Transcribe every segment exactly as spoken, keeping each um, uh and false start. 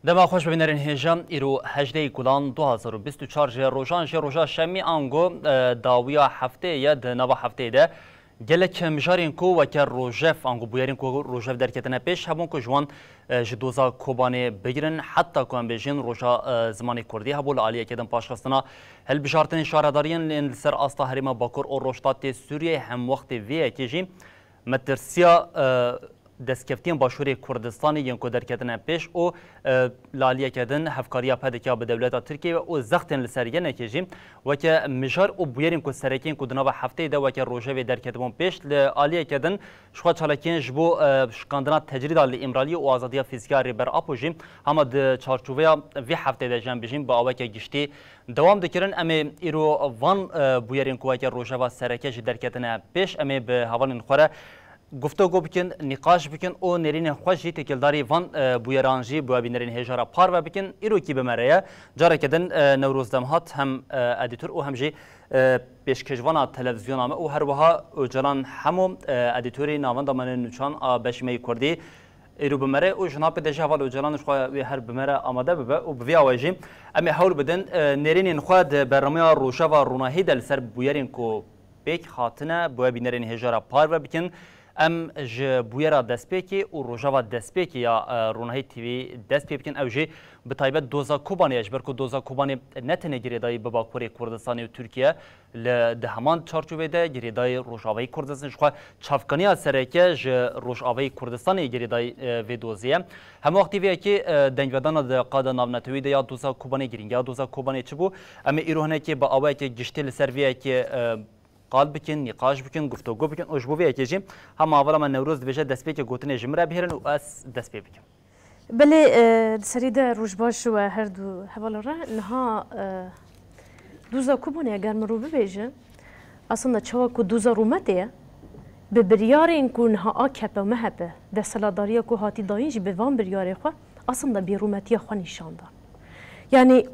Dema xweş bibînerên hêja, îro hejdeh Gulan du hazar û bîst û çar ji rojan ji roja şemî ango, e, dawiya heftê ye. Di nava heftê de gelek mijarên ku weke rojev ango bûyerên ku rojev derketine pêş hebûn ku ji wan, e, ji doza Kobanê bigirin heta ku em bêjin roja, e, zimanê kurdî hebû. Li aliyeke din paşxistina hilbijartinên şaredariyên yên li ser asta herêma Bakur û Rojhilatê Sûriyeyê hem wextê vê yekê jî metirsiya, e, destkeftiyên Başûrê Kurdistanê yên ku derketine pêş û, e, li aliyeke din hevkariya P D K bi dewleta Tirkiyê ve û zextên li ser yenekê jî weke mijar û bûyerên ku serekên ku di nava hefteyê de weke rojevê derketibûn pêş, li aliyeke din jixwe çalakiyên ji bo, e, şikandina tecrîda li Îmraliyê û azadiya fîzîkî ya Rêber Apo jî hema di çarçoveya vê hefteyê de jî em bijîn bi aweke giştî dewam dikirin. Em ê îro van, e, bûyerên ku weke rojeva sereke jî derketine pêş, em ê bi hevalên xwe re guftego bikin, nîqaş bikin û nêrînên xwe jî têkildarî van, e, bûyeran jî bi we bînerên hêja re parve bikin. Îrokî bi me re ye. Careke din, e, Newroz Demhat hem, e, edîtor û hem jî, e, pêşkêşvana televîzyona me û her wiha Ocalan Hemo, e, edîtorê Navenda Me Nûçan a beşî me yê kurdî. Îro bi me re û ji napê de jî heval Ocalan ji xwe wê her bi me re amade bibe û bi vî awayî jî em ê hewl bidin, e, nêrînên xwe di bernameya Rojeva Ronahî de li ser bûyerên ku pêk hatine, bi we bînerên hêja re parve bikin. Em ji bûyera destpêkê û rojeva destpêkê ya, e, Ronahî T V dest pê bikin. Ew jî bi taybet doza Kobanê ye, ji ber ku doza Kobanê ne tenê girêdayî bi Bakurê Kurdistanê û Tirkiye, li di heman çarçovê de girêdayî Rojavayê Kurdistanê, ji xwe çavkaniya sereke ji Rojavayê Kurdistanê girêdayî, e, vê dozê ye. Hemwextî vê yekê, e, dengvedana di qada navnetewî de ya doza Kobanê, girîngiya doza Kobanê çi bû? Em ê îro hinekê bi awayeke giştî li ser vê yekê, e, qal bikin, nîqaş bikin, guftego bikin û ji bo vê yekê jî hema hevala me Newroz dibêje destpêkê gotinê ji min re bihêlin û ez dest pê bikim. Belê, e, di serî de roj baş ji we her du hevala re. Niha, e, doza Kobanê eger mirov bibêje, aslında çawa ku doza rûmetê ye, bi biryarên ku niha A K P û M H P desthilatdariya ku hatî dayîn jî bi van biryarê xwe aslında bêrûmetiya xwe nîşan dan. Yanî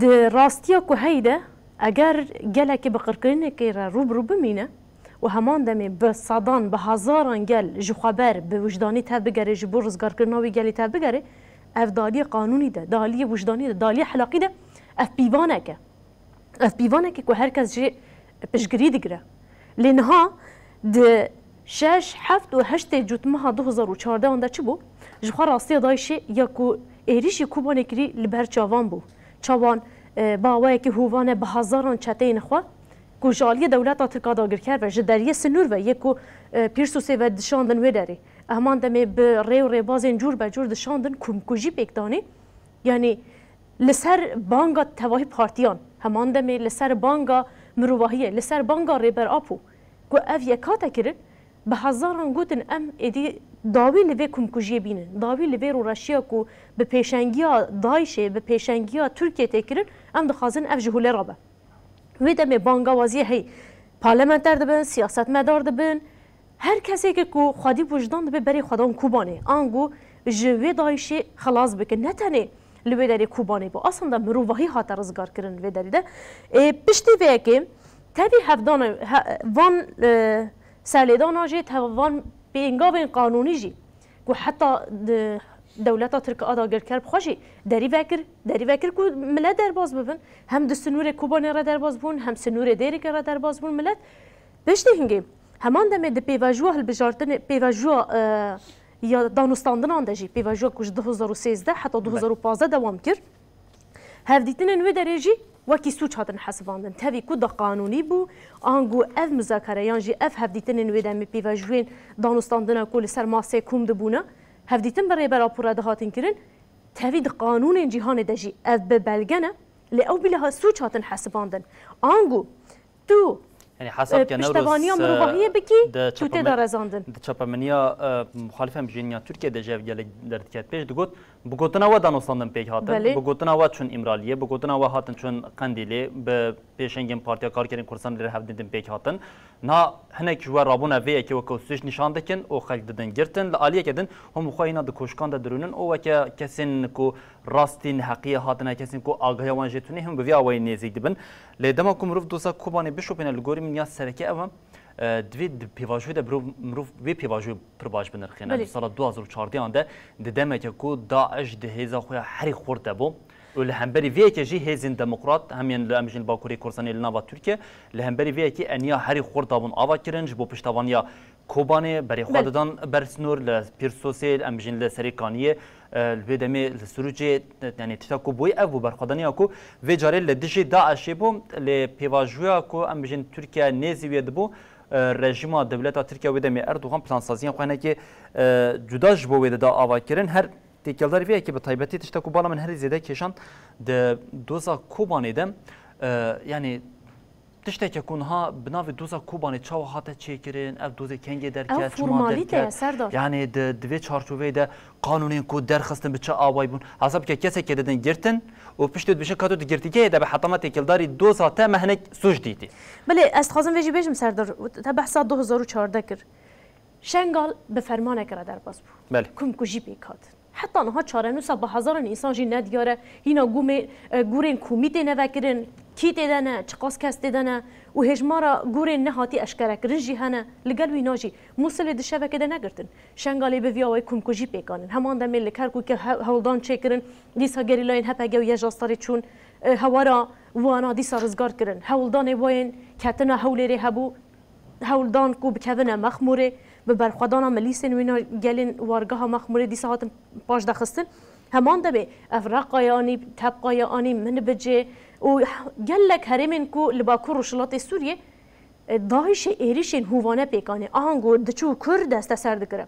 di rastiya ku heyî de eger gelekê bi qirkirinekê re rû bi rû bimîne û heman demê bi sedan, bi hezaran gel ji xwe ber bi wijdanî tev bigere, ji bo rizgarkirina wî gelî tev bigere, ev di aliyê qanûnî de, di aliyê wijdanî de, di aliyê helaqî de ev pîvanek e. Ev pîvanekê ku her kes jê piştgirî digire. Lê niha di şeş, heft û heştê cotmeha du hezar û çardeh de çi bû? Ji xwe rastiya DAIŞê ya ku êrîşî Kobanê kirî li ber çavan bû. Çawan, e, bi awayekî hovane bi hezaran çeteyên xwe ku ji aliyê dewleta Tirk a dagirker ve, ji deriyê sinûr ve yê ku, e, Pîrsûsê ve dişandin wê derê. Heman demê bi rê û rêbazên cûr be cûr dişandin, komkujî pêk danî. Yanî li ser banga tevahî partiyan, heman demê li ser banga mirovahiyê, li ser banga Rêber Apo ku ev yek hate kirin, bi hezaran gotin, em êdî dawî li vê komkujiyê bînin, dawî li vê rûreşiya ku bi pêşengiya DAIŞê, bi pêşengiya Tirkiyê tê kirin, em dixwazin ev ji hûlê rabe. Wê demê bangawaziyê hey parlamenter dibin, siyasetmedar dibin, her kesê ku xwedî wijdan dibe berê xwedan Kobanê, ango ji wê DAIŞê xilas bike. Ne tenê li wê derê Kobanê bû. Aslında mirovahî hate rizgarkirin li vê derê de. Ê, piştî vê yekê tevî hevdana, he, van, e, serlêdana jî, tevî van pêngavên qanûnî jî ku heta di dewleta Tirk a dagirker bi xwe jî derî vekir, derî vekir ku milet derbas bibin. Hem di sinûrê Kobanê re derbas bûn, hem sinûrê Dêrikê re derbas bûn milet. Piştî hingê, heman demê di pêvajoya hilbijartinê, pêvajoya, e, ya danûstandinan de jî, pêvajoya ku ji du hezar û sêzdeh heta du hezar û pazdeh dewam kir. Hevdîtinên wê derê jî wekî sûc hatin hesibandin. Tevî ku da qanûnî bû, ango ev muzakere yan jî ev hevdîtinên wê demê pêvajoyên danûstandina ku li ser masê kom dibûne, hevdîtin bi Rêber Apo re dihatin kirin, tevî di qanûnên cîhanê de jî ev bi belge ne, lê ew bila sûc hatin hesibandin. Ango tu, Yanî hesab e, ke Newroz, piştevaniya e, mirovahiyê bikî, di tu tê çapemeni-, de rezandin. Di çapemeniya, e, muxalif hem jî ya Tirkiyê de jî ev gelek derdiket pêş, digot, bi gotina we danûstandin pêk hatin, Belê. bi gotina we çûn Îmraliyê, bi gotina we hatin çûn Qendîlê, bi pêşengên Partiya Karkerên Kurdistanê li hevdîtin pêk hatin. Niha hinek ji we rabûne vê yekê weke sûc nîşan dikin û xelk didin girtin. Li aliyeke din hûn bi xwe hîna di koşkan de dirûnin û weke kesên ku rastî neheqiyê hatine, kesên ku agahiya wan jê tune hûn bi vî awayî nêzîk dibin. Lê dema ku mirov doza Kobanê bişopîne, li gorî min ya sereke ew e, E, divê di pêvajoyê de mirov, mirov vê pêvajoyê pir baş binirxîne. Belê. Di sala du hazar û çardeh de di demeke ku DAIŞ di hêza xwe ya herî xurt de bû û li hemberî vê yekê jî hêzên demokrat hem yên li, em jî li Bakurê Kurdistanê li nava Tirkiye, li hemberî vê yekê eniya herî xurt dabûn ava kirin ji bo piştevaniya Kobanê, berê xwe Belê. didan ber sinor li Pîrsosê, em bijîn li Serê Kaniyê, e, li vê demê li Sirûcê, yanî tişta ku bûyî ev bû, berxwedaniya ku vê carê li dijî DAIŞê bû, lê pêvajoya ku em bijîn Tirkiye nêzî wê dibû, e, rejîma dewleta Tirkiye wê demê Erdogan plansaziya xwe hinekê, e, cuda ji bo wê dida ava kirin. Her têkildarî vê yekê bi taybetî tişta ku bala min herî zêde kêşand di doza Kobanê de, e, yanî tişteke ku niha bi navê doza Kobanê çawa hate çêkirin, ev dozê kengê Ew derket, çima formalîte ye, derket? Serdar. Yanî di, di vê çarçoveyê de qanûnên ku derxistin bi çi awayî bûn? Hesab bike kesekê didin girtin û piştê dibêjin ka tu di girtîgehê de be, heta me têkildarî doza te me hinek sûc dîtî. Belê, ez dixwazim vê jî bêjim, Serdar, te behsa du hezar û çardeh kir. Şengal bi fermaneke re derbas bû. Belê. Komkujî pêk hat. Heta niha çarenûsa bi hezaran însan jî nediyar e. Hîna gumê, e, gurên komî tê nevekirin, kî tê de ne, çiqas kes tê de ne û hêjmara gurên nehatî eşkerekirin jî hene. Li gel wîna jî Mûsilê di şevekê de negirtin. Şengalê bi vî awayî komkujî pêk anîn. Heman demê li Kerkûkê he-, hewldan çêkirin. Dîsa gerîlayên H P G û YJA Starê çûn, e, hewara wana dîsa rizgar kirin. Hewldanê wayên ketina Hewlêrê hebû. Hewldan ku bikevine Mexmûrê, bi berxwedana milîsên wîna gelên wargeha Mexmûrê dîsa hatin paşdexistin. Heman demê ev Reqaya anî, Tebqaya anî, Minbicê û gelek herêmên ku li Bakur Rojhilatê Sûriyê, e, DAIŞê êrîşên hovane pêk anî. Ango diçû kur desteser dikire.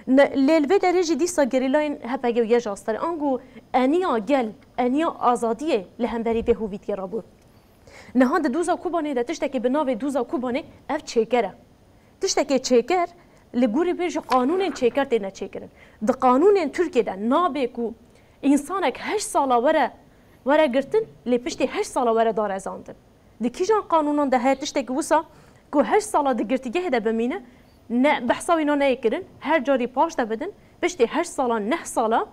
Ne, lê li vê derê jî dîsa gerîlayên H P G û YJA Starê ango eniya gel, eniya azadiyê li hemberî vê hovîtiyê re bû. Niha di doza Kobanê de tiştekî bi navê doza Kobanê ev çêker e. Tiştekê çêker li gorî vê ji qanûnên çêker têne çêkirin. Di qanûnên Tirkiyê de nabe ku însanek heşt sala were, were girtin, lê piştî heşt sala were darezandin. Di kîjan qanûnan de heye tiştekî wisa ku heşt sala di girtîgehê de bimîne, ne behsa wîna neyê kirin, her carî paş de bidin, piştî heşt sala, neh sala,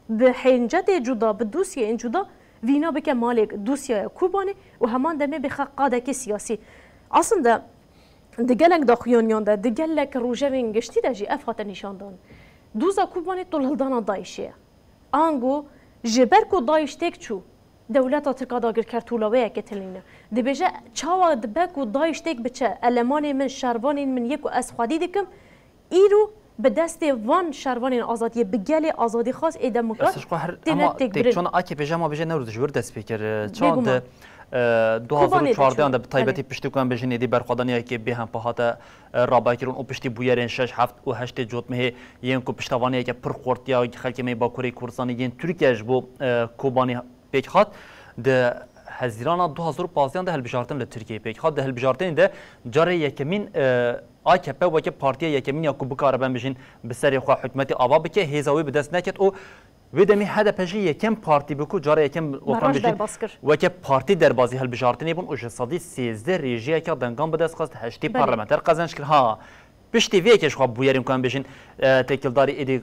bi hêncetê cuda, bi dosyeyên cuda vîna bike malê dosyaya Kobanê û heman demê bêxe qadekê siyasî. Aslında di gelek daxuyaniyan de, di gelek rojevên giştî de jî ev hate nîşandan. Doza Kobanê tolhildana DAIŞê ye. Ango ji ber ku DAIŞ têk çû, dewleta Tirk a dagirker tolaweyeke tilîne. Dibêje, çawa dibe ku DAIŞ têk biçe, elemanê min, şervanên min yê ku ez xwedî dikim, îro bi destê van şervanên azadiyê, bi gelê azadîxwaz ê demokrat Ez ji xwe her têne hema têkbirin. Têkçûna A K P ji hema bêje Newroz ji wir dest pê kir. Çawa Bêguman. di, e, Kobanê de du hazar û çardeh çû. de bi taybetî Belê. piştî ku em bêjin êdî berxwedaniyeke bêhempa hate, e, rabekirin û piştî bûyerên şeş, heft û heştê cotmehê yên ku piştevaniyeke pir xurt ya xelkê me yê Bakurê Kurdistanê yên Tirkiye ji bo, e, Kobanê pêk hat. Di Hezîrana du hazar û pazdeh de hilbijartin li Tirkiyeyê pêk hat. Di hilbijartinê de carê yekemîn, e, A K P weke partiya yekemîn ya ku bikare, em bijîn, bi serê xwe hikûmetê ava bike, hêza wê bi dest neket û wê demê H D P jî yekem partî bû ku carê yekem weke Baraj bijîn derbas kir. weke partî derbazî hilbijartinê bûn û ji sedî sêzdeh rêjiyeke dengan bi dest xist, heştê Belê. parlamenter qezenc kir. Ha, piştî vê yekê ji xwe bûyerên ku em bijîn, e, têkildarî êdî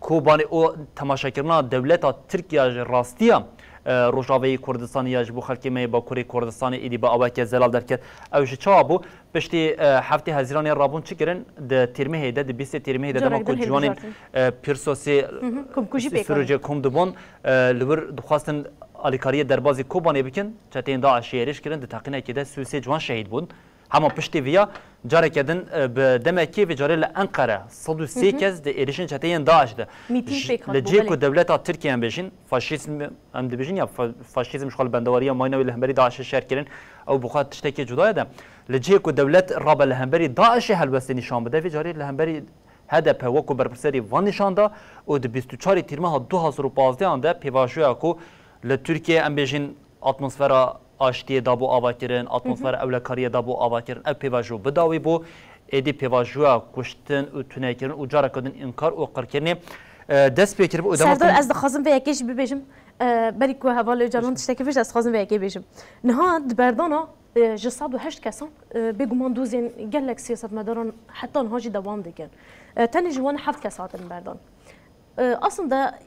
Kobanê û temaşekirina dewleta Tirk ya ji rastiya, e, Rojavayê Kurdistanê ya ji bo xelkê me yê Bakurê Kurdistanê êdî bi aweke zelal derket. Ew ji çawa bû? Piştî, e, heftê Hezîranê rabûn çi kirin? Di Tîrmehê de, di bîstê Tîrmehê de dema Carek ku din ciwanên, hilbijartin. e, Pîrsosê, Hı hı, komkujî pêk Sirûcê kom dibûn, e, li wir dixwastin alîkariyê derbazî Kobanê bikin, çeteyên DAIŞê êrîş kirin, di teqînekê de sî û sê ciwan şehîd bûn. Hema piştî viya careke din, e, bi demekê vê carê li Enqere sed û sê Hı hı. kes di êrişên çeteyên DAIŞ de. Mîtîng Ji, pêk hat li bû, cihê belê. ku dewleta Tirkiye em bêjin, faşîzm, em dibêjin ya fa-, faşîzm ji xwe li bendewariya mayîna wê li hemberî DAIŞê şer kirin, ew bi xwe tiştekê cuda ye de. Li cihê ku dewlet rabe li hemberî DAIŞê helwestê nîşan bide, vê carê li hemberî H D P wekû berpirserî van nîşan da û di bîst û çarê Tîrmeha du hazar û pazdeh de pêvajoya ku li Tirkiye em bêjin atmosfera aştiyê dabû avakirin, atmosfera Hı hı. ewlekariyê dabû avakirin. Ev pêvajo bi dawî bû. Êdî pêvajoya kuştin û tunekirin û careke din înkar û qirkirinê, e, dest pê kiribû û dema Serdar, ku ez dixwazim vê yekê jî bibêjim. E, berî ku hevalê Canan tiştekî bêje, ez dixwazim vê yekê bêjim. Niha di berdana, e, ji sed û heşt kesan, e, bêguman dozên gelek siyasetmedaran heta niha jî dewam dikin. E, tenê ji wan heft kes hatin berdan. E, aslında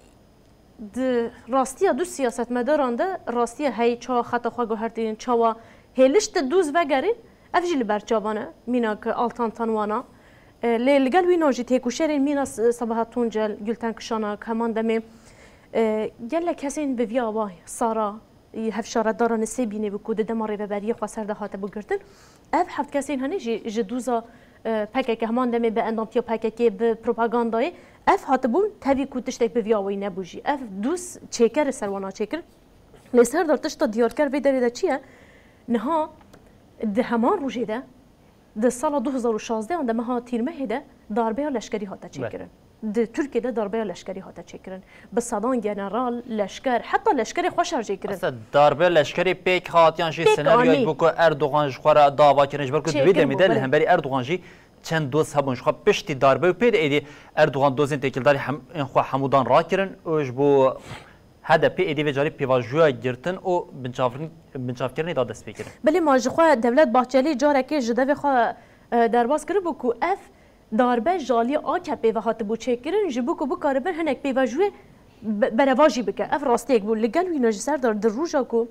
Di rastiya du siyasetmedaran de rastiya heyî çawa xeta xwe guhertînin, çawa hêliş di dûz vegerîn, Ev jî li ber çavan e, mînak Altan Tanwana. E, lê li gel wîna jî têkoşerên mîna S-, Sabahat Tuncel, Gülten Kişanak, heman demê, e, gelek kesên bi vî awayî, Sara, e, hevşaredara Nisêbînê bû ku di dema rêveberiyê xweser de hatibû girtin. Ev heft kesên hene jî ji dûza, e, P K K, heman demê bi endamtiya P K K, bi propagandayê, ev hatibûn tevî ku tiştek bi vî awayî nebû jî. Ev dûz çêker li ser wana çêkir. Lê Serdar, tişta diyarker vê derê de çi ye? Niha di heman rojê de, di sala du hezar û şazdeh an de meha Tîrmehê de darbeya leşkerî hate çêkirin. Di Tirkiyê de darbeya leşkerî hate çêkirin. Bi sedan general, leşker, heta leşkerê xwe şerjê kirin. Aslında darbeya leşkerî pêk hat yan jî Pêk senaryoyek anî. bû ku Erdogan ji xwe re dava kirin. Ji ber ku di vê Çêkirin demê bû, de li belê. hemberî Erdogan jî çend doz hebûn. Ji xwe piştî darbe û pê de êdî Erdogan dozên têkildarî hem, ên xwe hemûdan rakirin û ji bo H D P êdî vê carî pêvajoya girtin û binçavkirin-, binçavkirinê da dest pê kirin. Belê, ma ji xwe Devlet Bahçelî carekê ji devê xwe, e, derbas kiribû ku ev darbe ji aliyê A K P ve hatibû çêkirin, ji bo ku bikaribin hinek pêvajoyê be-, berevajî bike. Ev rastiyek bû. Li gel wîna jî Serdar, di roja ku,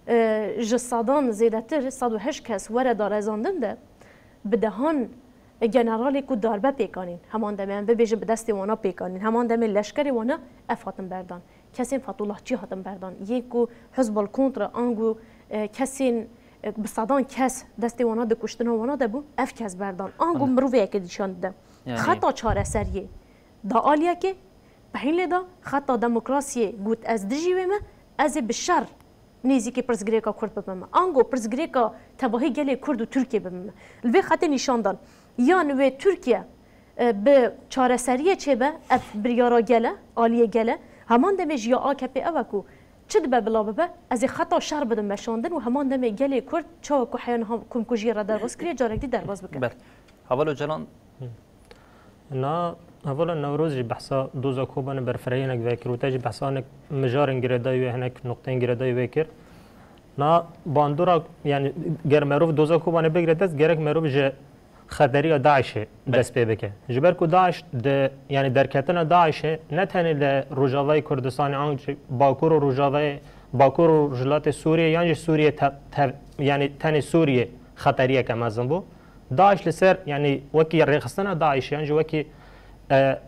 e, ji sedan zêdetir, sed û heşt kes were darezandin de, bi dehan generalê ku darbe pêk anîn, heman demê em bibêjin bi destê wana pêk anîn, heman demê leşkerê wana ev hatin berdan. Kesên Fethullahçî hatin berdan. Yên ku Hizbul Kontra ango, e, kesên, e, bi sedan kes destê wana di kuştina wana de bû, ev kes berdan. Ango Anladım. mirovê yekê nîşan dide. Yani Xeta çareseriyê da aliyekê, pehîn lê da xeta demokrasiyê got, ez dijî wê me, ez ê bi şer nêzîkî pirsgirêka Kurd bibime. Ango pirsgirêka tevahî gelê Kurd û Tirkiye bibime. Li vê xetê nîşan dan. Yan wê Tirkiye, e, bi çareseriyê çêbe, ev biryara gel e, aliyê gel e. Heman demê jî ya A K P ew e ku çi dibe bila bibe, ez ê xeta şer bidim meşandin û heman demê gelê Kurd çawa ku heya niha komkujiyê re derbas kiriye, carek dî derbas bike. Ber. Heval Ocalan, Na, hevala Newroz jî behsa doza Kobanê berfirehînek vekir û te jî behsa hinek mijarên girêdayî wê, hinek nuqteyên girêdayî wê kir. Na bandora, yani ger merov doza Kobanê bigire dest, gerek merov ji xeteriya DAIŞê Be- dest pê bike. Ji ber ku DAIŞ di, yani derketina DAIŞê ne tenê li Rojavayê Kurdistanê, an jî Bakur û Rojavayê, Bakur û Rojhilatê Sûriyê, yan jî Sûriyê te-, tev-, yani tenê Sûriyê xeteriyeke mezin bû. DAIŞ li ser, yani wekî rêxistina DAIŞ, yan jî wekî, e,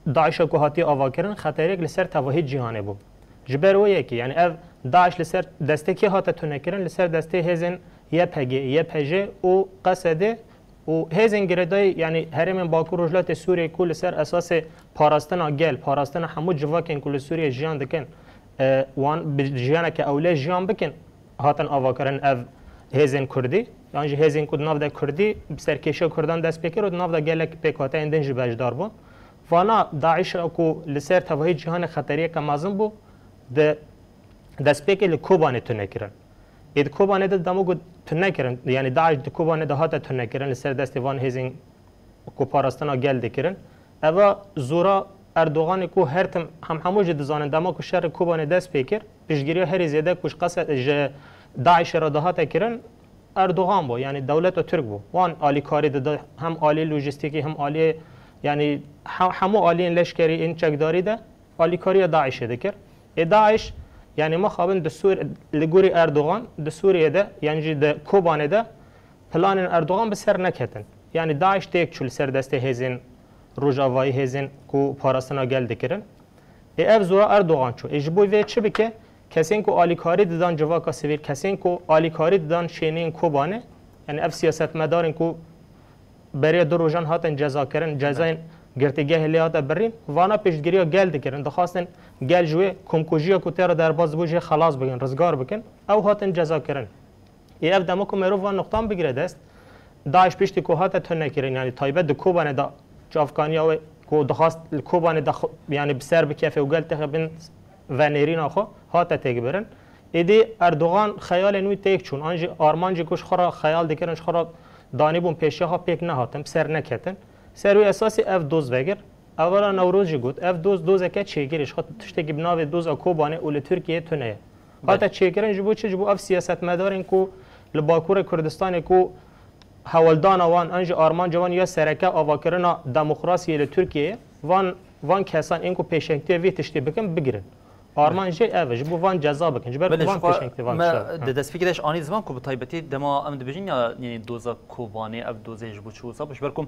DAIŞa ku hatiye avakirin, xeteriyek li ser tevahî cîhanê bû. Ji ber wê yekê, yani ev DAIŞ li ser destê kê hate tunekirin, li ser destê hêzên Y P G, Y P J û Q S D û hêzên girêdayî, yani herêmên Bakur Rojhilatê Sûriyê ku li ser esasê parastina gel, parastina hemû civakên ku li Sûriyê jiyan dikin, e, wan bi jiyaneke ewle jiyan bikin, hatin avakirin ev hêzên Kurdî, yan jî hêzên ku di nav de Kurdî bi serkêşiya Kurdan dest pê kir û di nav de gelek pêkhateyên din jî beşdar bûn. Vana DAIŞa ku li ser tevahî cîhanê xeteriyeke mezin bû, di destpêkê li Kobanê tune kirin. Ê di Kobanê de dema ku tune kirin, yani DAIŞ di Kobanê de hate tune kirin, li ser destê van hêzên ku parastina gel dikirin. Eva zora Erdoganê ku her tim hem hemû jî dizanin dema ku şerê Kobanê dest pê kir, piştgiriya herî zêde ku ji qese-, ji DAIŞê re dihate kirin, Erdogan bû, yani dewleta Tirk bû. Wan alîkarî dida hem aliyê lojîstîkî hem aliyê, yani he-, hemû aliyên leşkerî ên çekdarî de alîkariya DAIŞê dikir. Ê DAIŞ, yani mixabin di Sûr-, li gorî Erdogan di Sûriyê de, yan jî di Kobanê de planên Erdogan bi ser neketin. Yani DAIŞ têk çû li ser destê hêzên Rojavayî, hêzên ku parastina gel dikirin. Ê ev zora Erdogan çû. Ê ji bo vê çi bike? Kesên ku alîkarî didan civaka sivîl, kesên ku alîkarî didan şêniyên Kobanê, yani ev siyasetmedarên ku beriya du rojan hatin cezakirin, cezayên girtîgehê lê hate birîn, vana piştgiriya gel dikirin, dixwastin gel ji wê komkujiya ku tê re derbas bû jê xelas bikin, rizgar bikin, ew hatin cezakirin. Ê ev dema ku merov van nuqtan bigire dest, DAIŞ piştî ku hate tunekirin, yani taybet di Kobanê de çavkaniya wê ku dixwast li Kobanê de xwe, yani bi ser bikefe û gel texe bin venêrîna xwe, hate têkbirin. Êdî Erdogan xeyalên wî têk çûn, an jî armancê ku ji xwe re xeyal dikirin, ji xwe re danîbûn pêşiya xwe pêk nehatin, bi ser neketin. Ser wî esasî ev doz vegir. Evara Newroz jî got, ev doz dozeke çêgirê, ji xwe tiştekî bi navê doza Kobanê û li Tirkiyeyê tune ye. Hate çêkirin ji bo çi? Ji bo ev siyasetmedarên ku li Bakurê Kurdistanê ku hewldana wan an jî armanca wan ya sereke avakirina demokrasiyê li Tirkiyeyê, van, van kesan ên ku pêşengtiya vê tiştê bikin, bigirin. Armanc jê ev e, ji bo van ceza bikin. Ji ber ku Belê, van ji xwe pêşengtê van me tişta. Di destpêkê de ji anî ziman ku bi taybetî dema em dibêjin ya, yanî doza Kobanê, ev dozê ji bo çi wisa bû? Ji ber ku,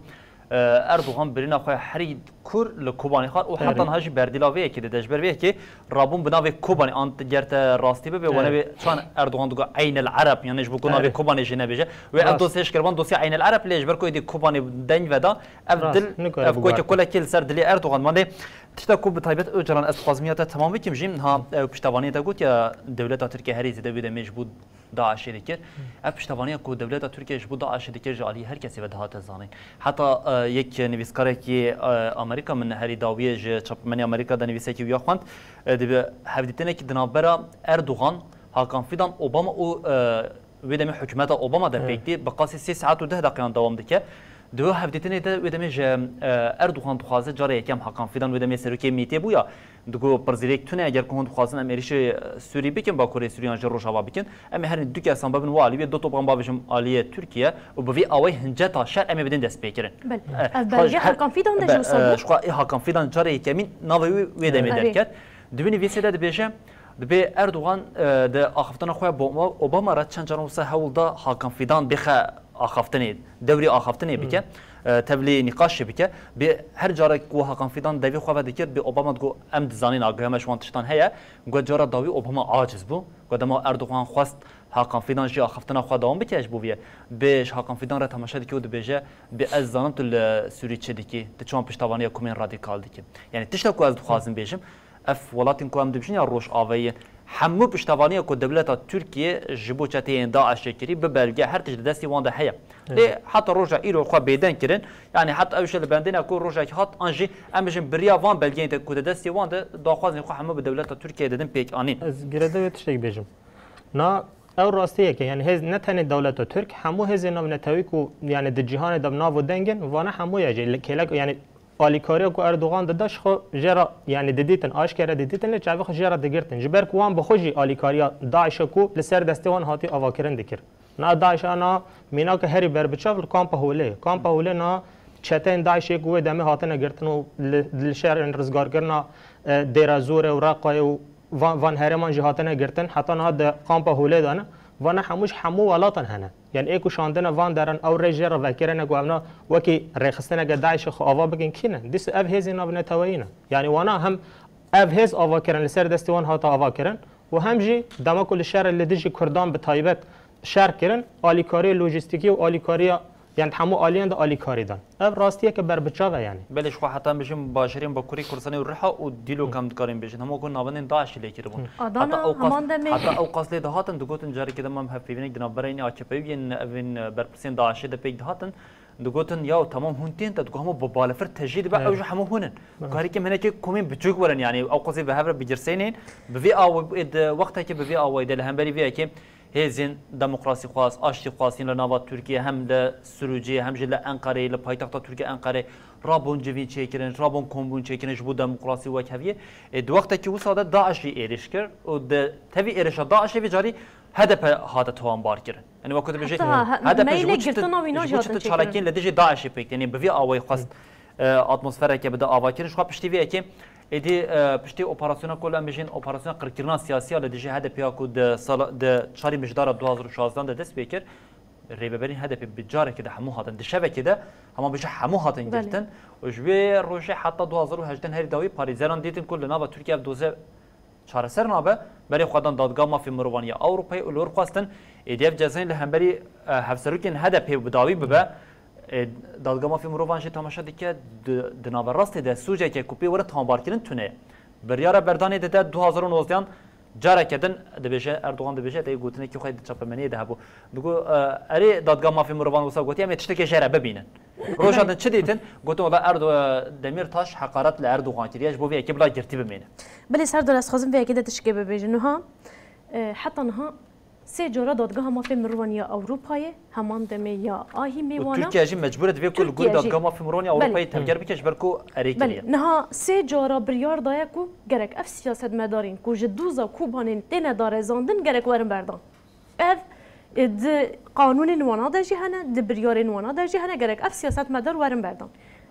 e, Erdogan birîna xwe herî kûr li Kobanê xwar û Erê. heta niha jî berdîla vê yekê dide. Ji ber vê yekê rabûn bi navê Kobanê, an ger te rastî bibe, Erê. wana wê çan Erdogan digot Eynel Ereb, yanî ji bo ku navê Erê. Kobanê jî nebêje. Wê ev Rast. dosya ji kir van dosya Eynel Ereb lê, ji ber ku êdî Kobanê deng veda, ev Rast. dil, Nikare ev biguharte. koyke kolekê li ser dilê Erdogan mande. Tişta ku bi taybet Ocalan ez dixwazim ya te temam bikim jî, niha ew piştevaniya te got ya dewleta Tirkiye herî zêde wê demê ji bo DAIŞê dikir. Ev piştevaniya ku dewleta Tirkiye ji bo DAIŞê dikir ji aliyê her kesê ve dihate zanîn. Heta, e, yek nivîskarekî, e, Amerîka min herî dawiyê ji çapemenê Amerîka de nivîsekî wiya xwend, e, dibe hevdîtinekî di navbera Erdogan, Hakan Fidan, Obama û, e, wê demê hikûmeta Obama de Evet. pêk tê, bi qasî sê saet û deh deqeyan dewam dike. Di wê hevdîtinê de wê demê ji, e, Erdogan dixwaze cara yekem Hakan Fidan wê demê serokê MÎT'ê bû ya, digo pirzîrêk tune, eger ku hûn dixwazin em êrişê, e, Sûrî bikin, Bakurê Sûrî yan jî Rojava bikin, em ê herî du kesan bibin wê alî, wê du topan bavêjim aliyê Tirkiye û bi vî awayî hinceta şer em ê bidin destpêkirin. Belê. E, Ev belge ji xwe Hakan Fidan de be, jî wisa e, bû? Ji xwe ê Hakan Fidan carê yekemîn navê wî wê demê Evet. derket. Di wî nivîsê de dibêje, dibê Erdogan, e, di axiftina xwe ya bo Obama re çend caran wisa hewl da Hakan Fidan bixe axaftinê, dewrî axaftinê bike, Hmm. e, tevlî nîqaşê bike. Bi her carek ku Hakan Fidan devî xwe vedikir, bi Obama digot, "Em dizanin, agahiya me ji wan tiştan heye." Got cara dawî Obama aciz bû. Got dema Erdogan xwest Hakan Fidan jî axaftina xwe dewam bike ji bo vê. Bi ji Hakan Fidan re temaşe dike û dibêje, "Bi ez zanim tu li Sûrî çi dikî, tu çawan piştevaniya komên radîkal dikî." Yani tişta ku ez dixwazim bêjim, Ev welatên ku em dibêjin ya Rojavayê, hemû piştevaniya ku dewleta Tirkiye ji bo çeteyên DAIŞê kirî, bi belge her tişt di destê wan de heye. Evet. Lê heta roja îro xwe bêdeng kirin, yani heta ew jî li bendê ne ku rojekî hat, an jî em bijin biriya van belgeyên de ku di destê wan de daxwazên xwe hemû bi dewleta Tirkiye didin pêk anîn. Ez girêdayî wê tiştek bêjim. Na ew rastiyek e, yani hêz, ne tenê dewleta Tirk, hemû hêzên navnetewî ku yani di cîhanê de bi nav û deng in, vana hemû ya jî li kêlek, yani alîkariya ku Erdogan dida ji xwe jê re, yanî didîtin, aşkere didîtin, lê çavê xwe jê re digirtin. Ji ber ku wan bi xwe jî alîkariya DAIŞê ku li ser destê wan hatî avakirin dikir. Na DAIŞ a na mînaka herî berbiçav li Kampa Holê ye. Kampa Holê na çeteyên DAIŞê ku wê demê hatine girtin û li, li şerên rizgarkirina, e, Dêra Zorê û Reqayê û van, van herêman jî hatine girtin, heta niha di Kampa Holê de ne. Vana hemû ji hemû welatan hene. Yani ê ku şandine van deran ew rê jê re vekirine ku evna wekî rêxistineke DAIŞê xwe ava bikin kî ne? Dîsa ev hêzên navneteweyî ne. Yani wana hem ev hêz ava kirin, li ser destê wan hate ava kirin û hem jî dema ku li şerê li dijî Kurdan bi taybet şer kirin, alîkariya lojîstîkî û alîkariya, yani hemû aliyên de alîkarî dan. Ev rastiyeke berbiçav e yani. Belê ji xwe heta em bijin bajarên Bakurê Kurdistanê û Riha û Dîlok em dikarin bêjin. Hemû ku navendên DAIŞê lê kiribûn. Adana Heta ew qas, heman demê. heta ew qas lê dihatin, digotin carekê de mam hevpeyvînek di navbera yên A K P û yên evên, e, berpirsên DAIŞê de pêk dihatin. Digotin, "Yaw, temam hûn tên te?" Digot, "Hemû bi balefir tejî dibe, ew Evet. ji hemû hûn in." Evet. Karî kim hinekî komên biçûk werin, yani ew qasê bi hev re bigirsênên, bi vî awayî, di wextekê bi vî awayî de li hemberî vê yekê hêzên demokrasîxwaz, aştîxwaz yên li nava Tirkiye hem li Sirûcê hem jî li Enqereyê, li paytexta Tirkiye Enqereyê rabûn civîn çêkirin, rabûn kombûn çêkirin ji bo demokrasî û wekheviyê. Ê, di wextekî wisa de DAIŞ jî êrîş kir û di tevî êrişa DAIŞê vê carî H D P hate tawanbar kirin. Yani wekî tu bêjî Heta ha, ha, H D P ji meylê bo çi tu, girtina wîna ji jî bo çi hatin tu çêkirin. çalakiyên li dijî DAIŞê pêk, yani bi vî awayî xwest, e, atmosfereke bide avakirin. Ji xwe piştî vê yekê Êdî, e, piştî operasyona ku em bijîn operasyona qirkirina siyasiya li dijî H D P ya ku di sala, di çarê mijdara du hazar û şazdehan de dest pê kir, rêveberên H D P bi carekê de hemû hatin. Di şevekê de hema bijî hemû hatin Belê. girtin. Û ji wê rojê heta du hazar û hejdeh herî dawî parêzeran dîtin ku li nava Tirkiye ev doze çareser nabe, berê xwe dan Dadgeha Mafê Mirovan ya Ewropayê û li wir xwestin êdî ev cezayên li hemberî, e, hevserokên H D P bi dawî bibe. E, Dadgeha Mafê Mirovan jî temaşe dike, di, di naverastê de sûceke ku pê were tawanbarkirin tune ye. Biryara berdanê dide du hazar û nozdehan careke din dibêje, Erdogan dibêje, te yê gotinekî xwe di çapemeniyê de hebû. Digo, e, erê Dadgeha Mafê Mirovan wisa gotiye, em ê tiştekê jê re bibînin. Roja din çi dîtin? Gotin, "Wela Erdo-, Demîrtaş heqaret li Erdogan kiriye, ji bo vê yekê bila girtî bimêne." Belê Serdar, ez dixwazim vê yekê de tişkê bibêjim. Niha, e, heta niha sê cara Dadgeha Mafê Mirovan ya Ewropayê, heman demê ya ahî Û mêwana. Tirkiye jî mecbûr e divê ku li gorî Tirkiye jî. Dadgeha Mafê Mirovan ya Belê. Ewropayê tevger bike ji ber ku erê kiriye. Belê. Niha sê cara biryar daye ku gerek ev siyasetmedarên ku ji doza Kobanê têne darezandin gerek werin berdan. Ev, e, di qanûnên wana de jî hene, di biryarên wana de jî hene, gerek ev siyasetmedar werin berdan.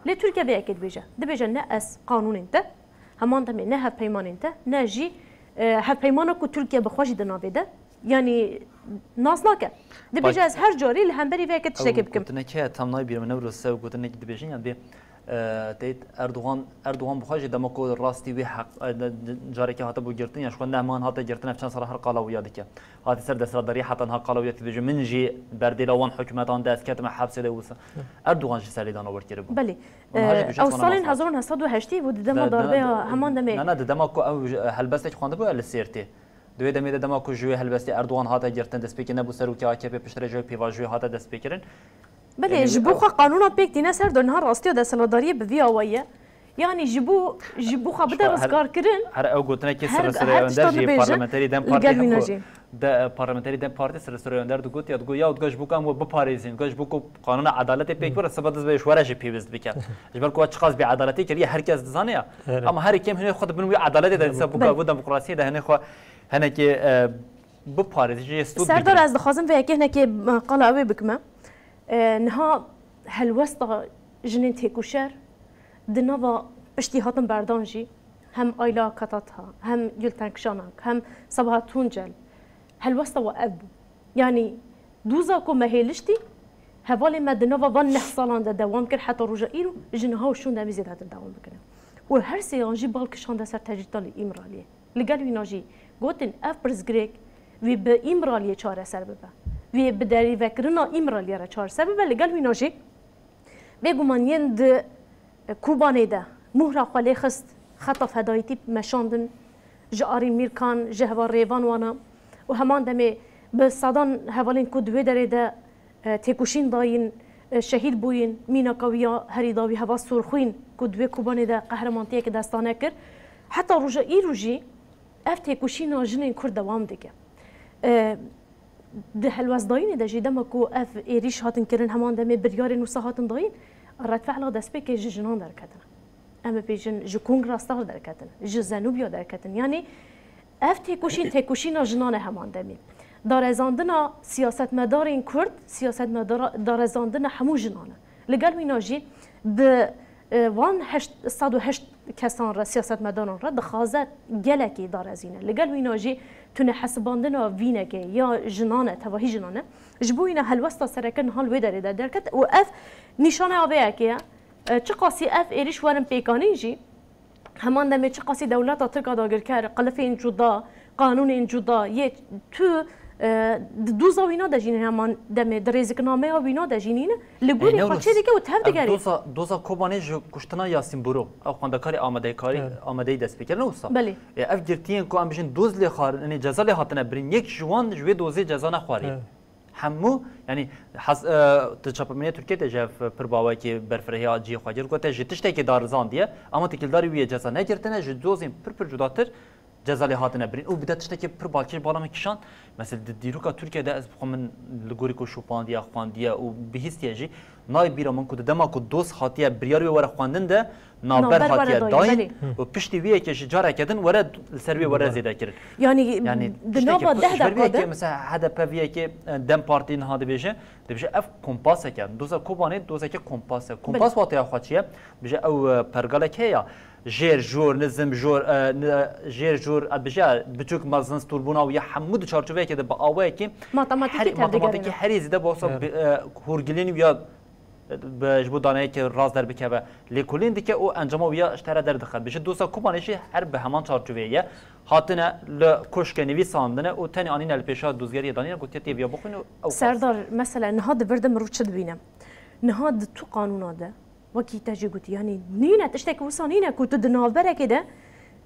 Lê Tirkiye vê yekê dibêje. Dibêje ne ez qanûnên te, heman demê ne hevpeymanên te, ne jî E, hevpeymana ku Tirkiye bi xwe jî di navê de, yanî nas nake. Dibêje, ez her carî li hemberî vê yekê tiştekê bikim. Gotinek heye, tam nayê bîra min, Newroz, ew gotinek dibêjin, yan dibê, e, teyt Erdogan, Erdogan bi xwe jî dema ku rastî wî heq, e, de, de, carekê hatibû girtin, ya ji xwe nehman hate girtin, ev çend sala her qala wî ya dike. Hate ser desthilatdariyê, heta niha qala wî ya dike, dibêje, min jî berdêla wan hikûmetan de, ez ketime hepsê de wisa. Erdogan jî serlêdana wir kiribû. Belê. Niha jî dibêje, ew salên hezar û neh sed û heştê bû, di dema darbeya heman demê. Na, na, di dema ku ew ji, helbestek xwendibû li Sêrtê. Di wê demê de dema ku ji wê helbestê Erdogan hate girtin, destpêkê nebû serokê A K P, piştre ji wê pêvajoyê hate destpêkirin. Belê, ji bo xwe qanûna pêk tîne ser do, niha rastiya desthilatdariyê bi vî awayî ye. Yanî ji bo, ji bo xwe bide rizgarkirin. Her ew gotinekê Silvestre Önder jî, parlamenterî DEM Partî, hemû de, parlamenterî DEM Partî Silvestre Önder digot, ya digot, ya digot ji bo ku em we biparêzin, digot ji bo ku qanûna edaletê pêk bire, seba dest be ji we re jî pêwîst bike. Ji ber ku we çiqas bêedaletî kiriye, her kes dizane ya. Ama herî kêm hinê xwe di bin wî edaletê de, dîsa bûka, bu demokrasiyê de hinê xwe henekê, e, biparêzin, jê stût bigirin. Serdar, ez dixwazim vê yekê hinekê, e, qala ew ê bikime. E, niha helwesta jinên têkoşer di nava piştî hatin berdan jî hem Ayla Katata, hem Gülten Kışanak, hem Sabahat Tuncel, helwesta we ev bû. Yanî doza ku me hêliştî, hevalên me di nava van neh salan de dewam kir, heta roja îro, ji niha û şûnde em ê zêdetir dewam bikine. Û her sêyan jî bal kişande ser tecrîda li Îmraliyê. Li gel wîna jî gotin, ev pirsgirêk wê bi Îmraliyê çareser bibe. Wê bi derîvekirina Îmraliyê re çareser bibe. Li gel wîna jî vê gumaniyên di Kobanê de mohra xwe lê xist, xeta fedayîtî meşandin, ji Arîn Mîrkan, ji heval Rêvan wana û heman demê bi sedan hevalên ku di wê derê de, e, têkoşîn dayîn, e, şehîd bûyîn, mînaka wî ya herî dawî heval Sorxwîn ku di wê Kobanê de qehremantiyeke destane kir. Heta roja îro jî ev têkoşîna jinên Kurd dewam dike. E, Di helwestdayînê de jî dema ku ev êrîş hatin kirin, heman demê biryarên wisa hatin dayîn, redfe'la destpêkê ji jinan derketine. Em bibêjin ji Kongra Star derketin, ji Zenûbiya derketin. Yanî ev têkoşîn, têkoşîna jinan e heman demê. Darezandina siyasetmedarên Kurd, siyasetmedara, darezandina hemû jinan e. Li gel wîna jî bi, e, van heşt sed û heşt kesan re, siyasetmedaran re dixwaze gelekî darezîne. Li gel wîna jî tune hesibandina vînekê ya jinan e, tevahî jinan e. Ji bo wîna helwesta sereke niha li wê derê de derket û ev nîşaneya vê yekê ye. E, çiqasî ev êrîş werin pêkanîn jî, heman demê çiqasî dewleta Tirk a dagirker, qilifên cuda, qanûnên cuda yê tu, e, di doza wîna de jî ne, heman demê di rêziknameya wîna de jî nîne, li gorî xwe çê dike û tev digerî. Doza, doza Kobanê ji kuştina Yasîn Buro, ew xwendekarê amadekarî, Evet. amadeyî dest pê kir, ne wisa? Belê. E, ev girtiyên ku em bijin doz lê xwarin, yanî ceza lê hatine birin, yek ji wan ji wê dozê ceza nexwarî. Evet. Hemû, yanî, hes-, e, di çapemeniya Tirkiyê de jî ev pir bi awayekî berfirehî a cihê xwe girt. Gote, ji tiştekê darizandiye, ama têkildarî wî yê ceza negirtine, ji dozên pir pir cudatir ceza lê hatine birîn. Û bi de tiştekî pir balkêş bala min kişand. Mesela di dîroka Tirkiyê de ez bi xwe min li gorî ku şopandiye, xwendiye û bihîstiye jî, nayê bîra min ku di dema ku doz hatiye biryar wê were xwendin de, navber hatiye dayîn, belê. Û piştî wî yekê jî careke din were li ser wê were zêde kirin. Yanî, yanî, di nava deh deqa de. Mesela H D P vî yekê, e, DEM Partî niha dibêje, dibêje ev kompasek e. Doza Kobanê dozeke kompas e. Kompas wateya xwe çi ye? Dibêje ew, e, pergalek heye ya. Jêr, jor, nizim, jor, e, ni-, jêr, jor, e, dibêje biçûk, mezin, stûrbûna wî ya hemû di çarçoveyekê de bi awayekî matematîkî her, matematîkî herî zêde bi wisa, e, hûrgilîn wî ya bi, ji bo daneyekê rast derbikeve, lêkolîn dike û encama wî ya ji te re derdixe. Dibêje doza Kobanê jî her bi heman çarçoveyê ye. Hatine li koşkê nivîsandine û tenê anîne li pêşa dozgeriyê danîne, gotiye tê viya bixwîne û ew qas. Serdar, mesela niha di vir de mirov çi dibîne? Niha di tu qanûna de, wekî te jî gotî, yanî nîne, tiştekî wisa nîne ku tu di navberekê de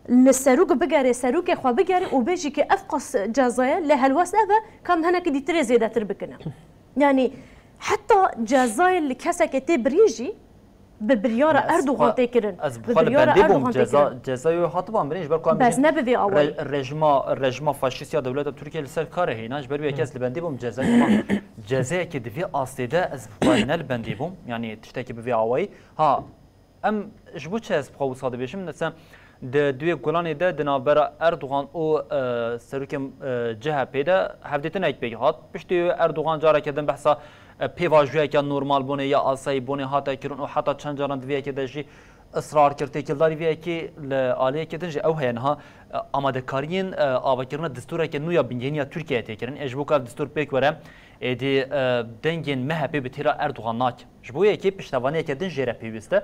li serok bigere, serokê xwe bigere û bêjî ki ev qas ceza ye, lê helwest ev e, ka em hinekî dîtirê zêdetir bikine. Yanî heta cezayê li kesekê tê birîn jî bi biryara Erdogan tê kirin. Ez bi xwe li bendê bûm, ceza, cezayê wê hatiban birîn, ji ber ku em bes ne bi vê awayî. Re-, rejima, rejima faşîst ya dewleta Tirkiye li ser karê heyna, ji ber wê yekê ez li bendê bûm, cezayê ma, cezayekê di vê astê de ez bi xwe ne li bendê bûm, yanî tiştekî bi vê awayî. Ha, Em ji bo çi ez bi xwe wisa dibêjim? Mesela di duyê Gulanê de di navbera Erdogan û, e, serokê, e, C H P de hevdîtinek pêk hat. Piştî Erdogan careke din behsa, e, pêvajoyeke normalbûnê ya asayîbûnê hate kirin û heta çend caran di vê yekê de jî Israr kir, têkildarî vê yekê li aliyekê din jî ew heye niha, e, amadekariyên, e, avakirina distûreke nû ya bingehîn ya Tirkiyeyê tê kirin. Ê ji bo ku ev distûr pêk were, êdî, e, dengên M H P bi têra Erdogan nake. Ji bo yekê piştevaniyeke din jê re pêwîst e.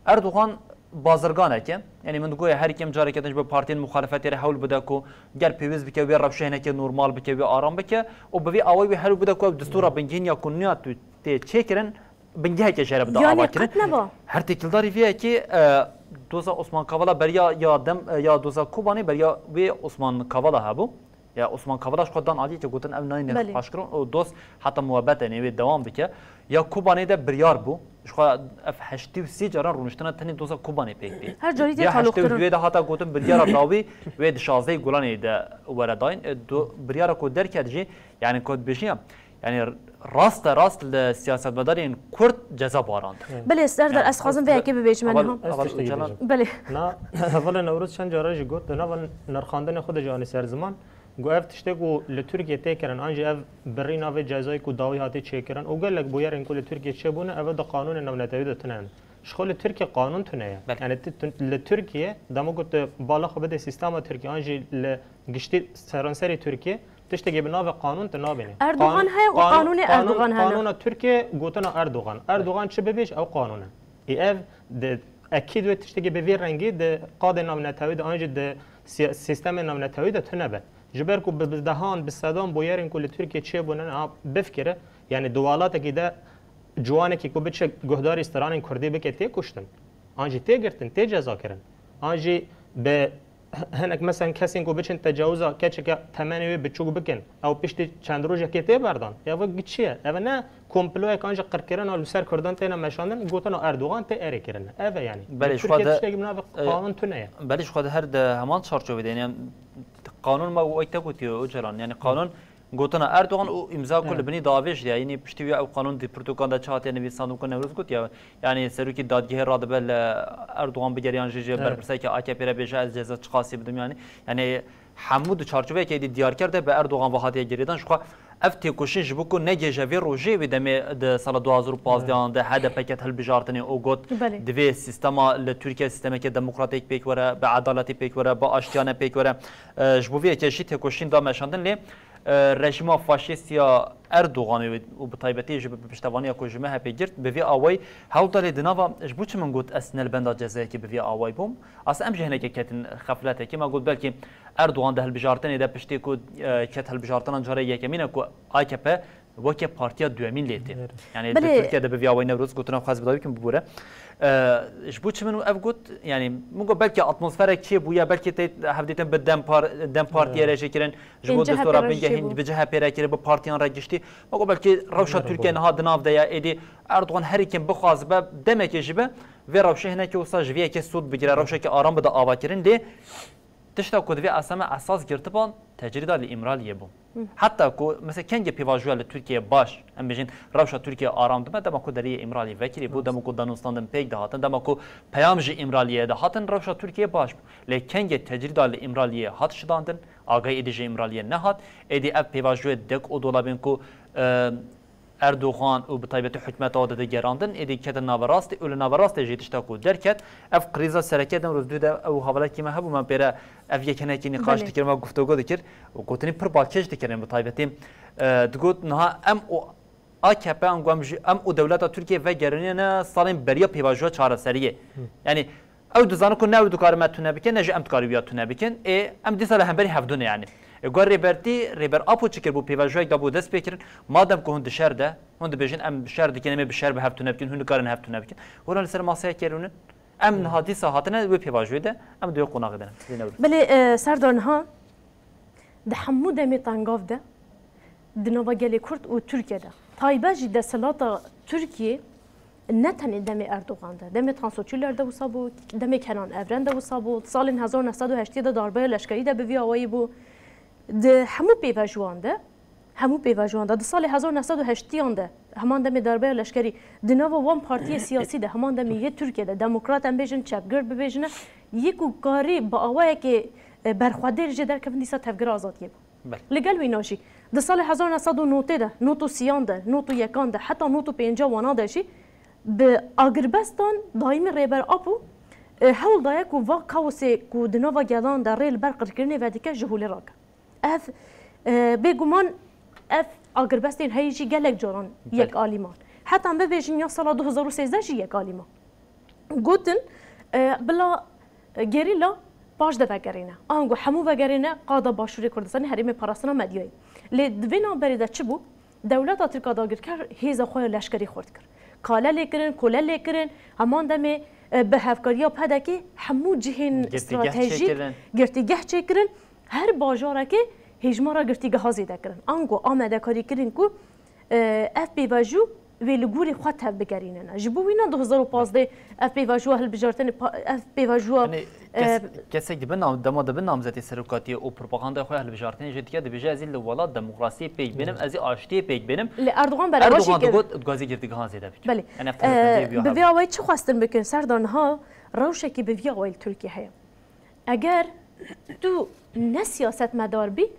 Erdogan bazirganek e. Yanî min digoye her kim careke din ji bo partiyên muxalefetê re hewl bide ku ger pêwîst bike wê rewşe hinekê normal bike, wê aram bike û bi vî awayî wê hewl bide ku ew distûra bingehîn ya ku nû ya tu tê çêkirin, bingeheke jê re bide Yani avakirin. Qet neba. Her têkildarî vê yekê, e, doza Osman Kavala beriya ya dem, e, ya doza Kobanê beriya wê Osman Kavala hebû. Ya Osman Kavala ji xwe dan aliyê ke gotin ev nayîne Belê. Xweşkirin û doz heta muwebet, yanî wê dewam bike. Ya Kobanê de biryar bû. Ji xwe ev heştê û sê caran rûniştina tenê doza Kobanê pêk tê. Her carî tê Ya heştê û duyê de hata gotin biryara dawî wê di şazdehê Gulanê de were dayîn. E, do, biryara ku derket jî, yanî ku dibêjin ya, yanî raste rast li siyasetmedarên Kurd ceza barand. Belê, Serdar, Yani, ez xwazim vê yekê bibêjim, heval, Niha. Ez heval tiştekî Ocalan. Bêjim. Belê. Na, hevalê Newroz çend cara jî got, di nava nirxandinê xwe de jî anî ser ziman. Got, ev tiştê ku li Tirkiye tê kirin, an jî ev birîna vê cezayê ku dawî hatî çêkirin û gelek bûyerên ku li Tirkiye çêbûne, ev di qanûnê navnetewî de tune ne. Ji xwe li Tirkiye qanûn tune ye. Belê. Yani, tu, tu, li Tirkiye, dema ku tu bala xwe bidê sîstema Tirkiye, an jî li giştî seranserê Tirkiye, tiştekî bi navê qanûn tu nabînî. Erdogan Qan-, heye û qanûn, qanûnê qanûn, Erdogan hene. Qanûna Tirkiye gotina Erdogan. Erdogan çi bibêj, ew qanûn e. Ê ev di, ekîd wê tiştekî bi vî rengî di qadê navnetewî de, an jî di siya-, sîstemê navnetewî de tune be. Ji ber ku bi, bi dehan, bi sedan bûyerên ku li Tirkiye çêbûne, niha bifikire, yani di welatekî de ciwanekî ku biçe guhdarî stranên kurdî bike tê kuştin. An jî tê girtin, tê ceza kirin. An jî bi hinek, meselen, kesên ku biçin tecawuza keçeke temenê wê biçûk bikin, ew piştî çend rojekê tê berdan. Ya ev çi ye? Ev ne komployek an jî qirkirina li ser kurdan têne meşandin, gotina Erdogan tê erê kirin. Ev e yani. Belê, Li ji Tirkiye xwe de, tiştekî bi navê e, qanûn tune ye. Belê, ji xwe de her di heman çarçovê de, yani, qanûn ma wek te gotiye Ocalan, yani qanûn gotina Erdogan û îmza ku li Evet. binî davêj de, yanî piştî wî ew qanûn di pirtûkan de çi hatiye nivîsandin ku Newroz got ya, yanî serokê dadgehê radibe li Erdogan bigeriyan jî ji Evet. berpirseke A K P re bêje ez ceza çiqasî bidim yanî. Yanî hemû di çarçoveyeke êdî diyarker de bi Erdogan ve hatiye girêdan. Ji xwe ev têkoşîn ji bo ku negêje vê rojê wê demê di sala du hazar û pazdeh an de H D P ket hilbijartinê û got Belê. divê sîstema li Tirkiye sîstemeke demokratîk pêk were, bi edaletê pêk were, bi aştiyane pêk were. E, ji bo vê yekê jî têkoşîn da meşandin lê e, rejîma faşîst ya Erdoganê û bi taybetî ji bi piştevaniya ku ji M H P girt, bi vî awayî hewl da lê di nava ji bo çi min got ez ne li benda cezayekê bi vî awayî bûm? Aslında em jî hinekê ketin xefletekê. Me got belkî Erdogan di hilbijartinê de piştê ku, e, ket hilbijartina cara yekemîn e ku A K P weke partiya duyemîn lê tê. Evet. Yani Belê. di Tirkiye de bi vî awayî Newroz gotina xwe ez bi dawî kim bibûre. E, ji bo çi min ev got? Yani min got belkî atmosferek çê bûye, belkî te hevdîtin bi dem par-, dem partiye re jê kirin, ji bo Ên C H P destûra re jî bingehîn çêbû. bi C H P re kirin, bi partiyan re giştî. Min got belkî rewşa Tirkiye niha di nav de ye, êdî Erdogan herî kim bixwazibe, demekê jî be, vê rewşê hinekî wisa ji vê yekê sûd bigire, rewşeke aram bide avakirin. Lê tişta ku divê esame esas girtiban tecrîda li Îmraliyê bû. Heta ku, mesela, kengê pêvajoya li Tirkiye baş, em bêjin, rewşa Tirkiye aram dibe, dema ku deriyê Îmraliyê vekirî bû, dema ku danûstandin pêk dihatin, dema ku peyam ji Îmraliyê dihatin, rewşa Tirkiye baş bû. Lê kengê tecrîda li Îmraliyê hat şidandin, agahî êdî ji Îmraliyê nehat, êdî ev pêvajoyê dek û dolabên ku, e, Erdogan û bi taybetî hikûmeta wê dide gerandin, êdî ketin naverastê û li naverastê jî tişta ku derket, ev krîza sereke Newroz dû de ew hevalekî me hebû, me pê re ev yek hinekî nîqaş Belê. dikir, me guftûgo dikir û gotinî pir balkêş dikirin bi taybetî. E, digot niha em û A K P ango em jî, em û dewleta Tirkiye vegerîne salên beriya pêvajoya çareseriyê. Hı. Yanî ew dizanin ku ne ew dikare me tune bike, ne jî em dikare wiya tune bikin. Ê, em dîsa li hemberî hevdû ne yanî. Ê, ku rêbertî, Rêber Apo çi kir bû pêvajoyek da bû dest pê kirin. Madem ku hûn di şer de, hûn dibêjin em şer dikin, em ê bi şer bi hev tune bikin, hûn nikarin hev tune bikin. Hûn li ser maseyek kerûnin. Em niha dîsa hatine wê pêvajoyê de, em di wê qonaxê de ne. Lê ne wilo. Belê, e, Serdar, niha di hemû demê tengav de, di nava gelê Kurd û Tirkiye de, taybet jî desthilata Tirkiye, ne tenê demê Erdogan de, demê Tansu Çiller de wisa bû, demê Kenan Evren de wisa bû, salên hezar neh sed û heştê de darbeya leşkerî de bi vî awayî bû. Di hemû pêvajoyan de, hemû pêvajoyan de, di salê hezar neh sed û heştiyan de, heman demê darbeya leşkerî, di nava wan partiyê siyasî de, heman demê yê Tirkiye de, demokrat em bêjin, çepgir bibêjine, yê ku karî bi awayekê, e, berxwedêr jê derkevin, dîsa tevgera azadiyê bû. Belê. Li gel wîna jî, di salê hezar neh sed û notê de, not û sîyan de, not û yekan de, heta not û pênca wana de jî, bi agirbestan daîmî Rêber Apo e, hewl daye ku va kaosê ku di nava gelan de rê li ber qirkirinê vedike ji holê rake. Ev, e, bêguman ev agirbestên heyî jî gelek caran Belê. Yekalî man. Heta em bibêjin ya sala du hezar û sêzdeh jî yekalî man. Gotin, e, bila, e, gerîla paş de vegerîne. Ango hemû vegerîne qada Başûrê Kurdistanê herêmê parastina medyayê. Lê di vê navberê de çi bû? Dewleta Tirk a dagirker hêza xwe ya leşkerî xurt kir. Kale lê kirin, kole lê kirin, heman demê, e, bi hevkariya P D K'ê hemû cihên Girtîgeh stratejîk çêkirin. Girtîgeh çêkirin. Her bajarekê hêjmara girtîgeha zêde kirin. Ango amedekarî kirin ku, e, ev pêvajo wê li gorî xwe tev bigerînene. Ji bo wîna du hezar û pazdeh ev pêvajoya hilbijartinê pa-, ev pêvajoya, Yanî e, kes-, kesek dibe nam-, dema dibe namzetê serokatiyê û propagandaya xwe ya hilbijartinê jê dike, dibêje, "Ez ê li welat demokrasiyê pêk bênim, ez ê aştiyê pêk bênim." Lê Erdogan berevajî Erdogan kir. Digot, "Dixwazî girtîgehan zêde bikim." Belê. Yanî ev E, telependê bi vê awayî çi xwestin bikin? Serdar niha rewşekî bi vî awayî li Tirkiye heye. Eger tu ne siyasetmedar bî,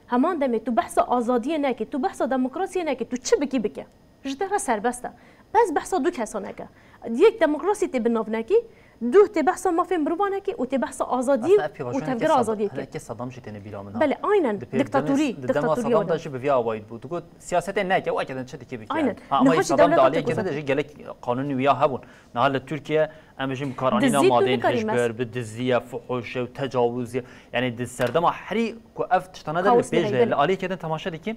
heman demê tu behsa azadiyê nekî, tu behsa demokrasiyê nekî, tu çi bikî bike. Ji te re serbest e. Bes behsa du kesan neke. Yek demokrasî tê bi nav nekî, duh tê behsa mafên mirovan nekî û tê behsa azadî Aslında ev pêvajoyên û tevgera azadiyê kir. Hinekê Saddam jî têne bîra min ha. Belê, aynen. Di pêş demê, diktatorî, di dema diktatorî Saddam de jî bi vî awayî bû. Digot, siyasetê neke, weke din çi dikê bikî. Aynen. Ha, ama Niha jî Saddam dewleta de aliyê Tirk kê de jî gelek qanûnî wiya hebûn. Niha li Tirkiye em bêjin bi karanîna madeyên hişbir, bi diziye, fuhuşe û tecawuzê. Yanî di serdema herî ku ev tiştane de li pêş de, li aliyekê din temaşe dikî,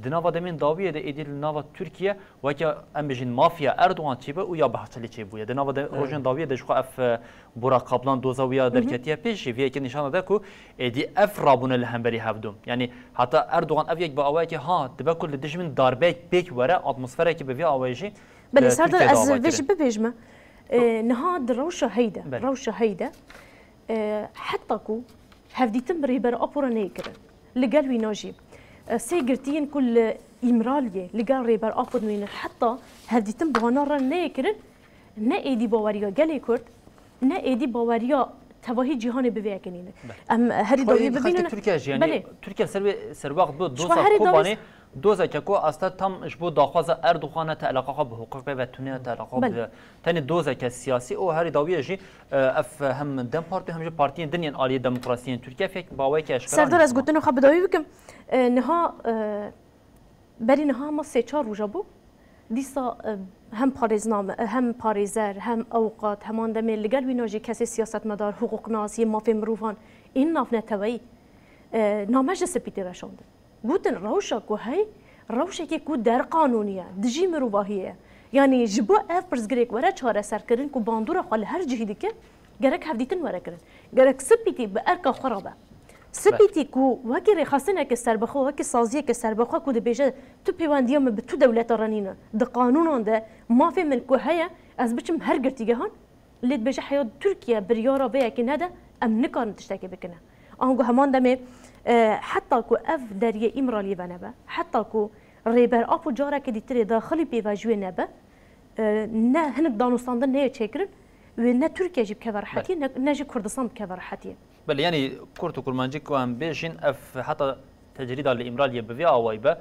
di nava demên dawiyê de êdî li nava Tirkiye weke em bêjin mafya Erdogan çêbe û ya Bahçeli çêbûye. Di nava de rojên dawiyê de jixwe ev, e, Burak Kaplan doza wî ya derketiye pêş jî vê yekê nîşan dide ku êdî ev rabûne li hemberî hevdu. Yanî heta Erdogan ev yek bi awayekî ha dibe ku li dijmin darbeyek pêk were, atmosferekî bi vî awayê jî Belê, Serdar, ez vê jî bibêjme. E, niha di rewşa hey de, rewşa hey de, e, heta ku hevdîtin bi Rêber Apo re neyê kirin. Li gel wîna jî, e, sê girtiyên ku li Îmraliyê li gel Rêber Apo dinînin, heta hevdîtin bi wana re neyê kirin, ne êdî baweriya gelê Kurd, ne êdî baweriya tevahî cîhanê bi vê yekê nîne. Em herî dawî bibînin. Tirkiye jî, yanî Belê. Tirkiye ser wê, serwext bû doza Kobanê, dozeke ku aslında tam ji bo daxwaza Erdogan ne te eleqa xwe bi hiqûqê ve tune, ne te eleqa bi tenê dozeke siyasî û herî dawiyê jî, e, ev hem DEM Parti hem jî partiyên din yên aliyê demokrasiyên Tirkiye fek baweke eşkera Serdar, ez gotina xwe bi dawî bikim. E, niha, e, Berî niha hema sê çar roja bû. Dîsa, e, hem parêzname, e, hem parêzer, hem ewqat, heman demê li gel wîna jî kesê siyasetmedar, hiqûqnas, yê mafê mirovan ên navneteweyî, e, name ji Spîtî re şandin. Gotin rewşa ku hey, rewşekê ku derqanûnî ye, dijî mirovahiyê ye. Yanî ji bo ev pirsgirêk were çareserkirin ku bandora xwe li her cihî dike, Gerek hevdîtin were kirin. Gerek Spîtî bi erka xwe re be. Spîtî ku wekî rêxistineke serbixwe, wekî saziyeke serbixwe ku dibêje tu pêwendiya min bi tu dewleta re nîne, di qanûnan de mafê min ku heye, ez biçim her girtîgehan, lê dibêje heya Tirkiye biryara vê yekê nede, em nikarin tiştekê bikine. Ango heman demê, e, heta ku ev deriyê Îmraliyê venebe, heta ku Rêber Apo careke dîtirê daxilî pêvajoyê nebe, e, ne hinek danûstandin neyê çêkirin, wê ne Tirkiye jî bikeve rehetiyê, ne, ne jî Kurdistan bikeve rehetiyê. Belê, yanî kurt û kurmancî ku em bêjin, ev heta tecrîda li Îmraliyê bi vê awayî be,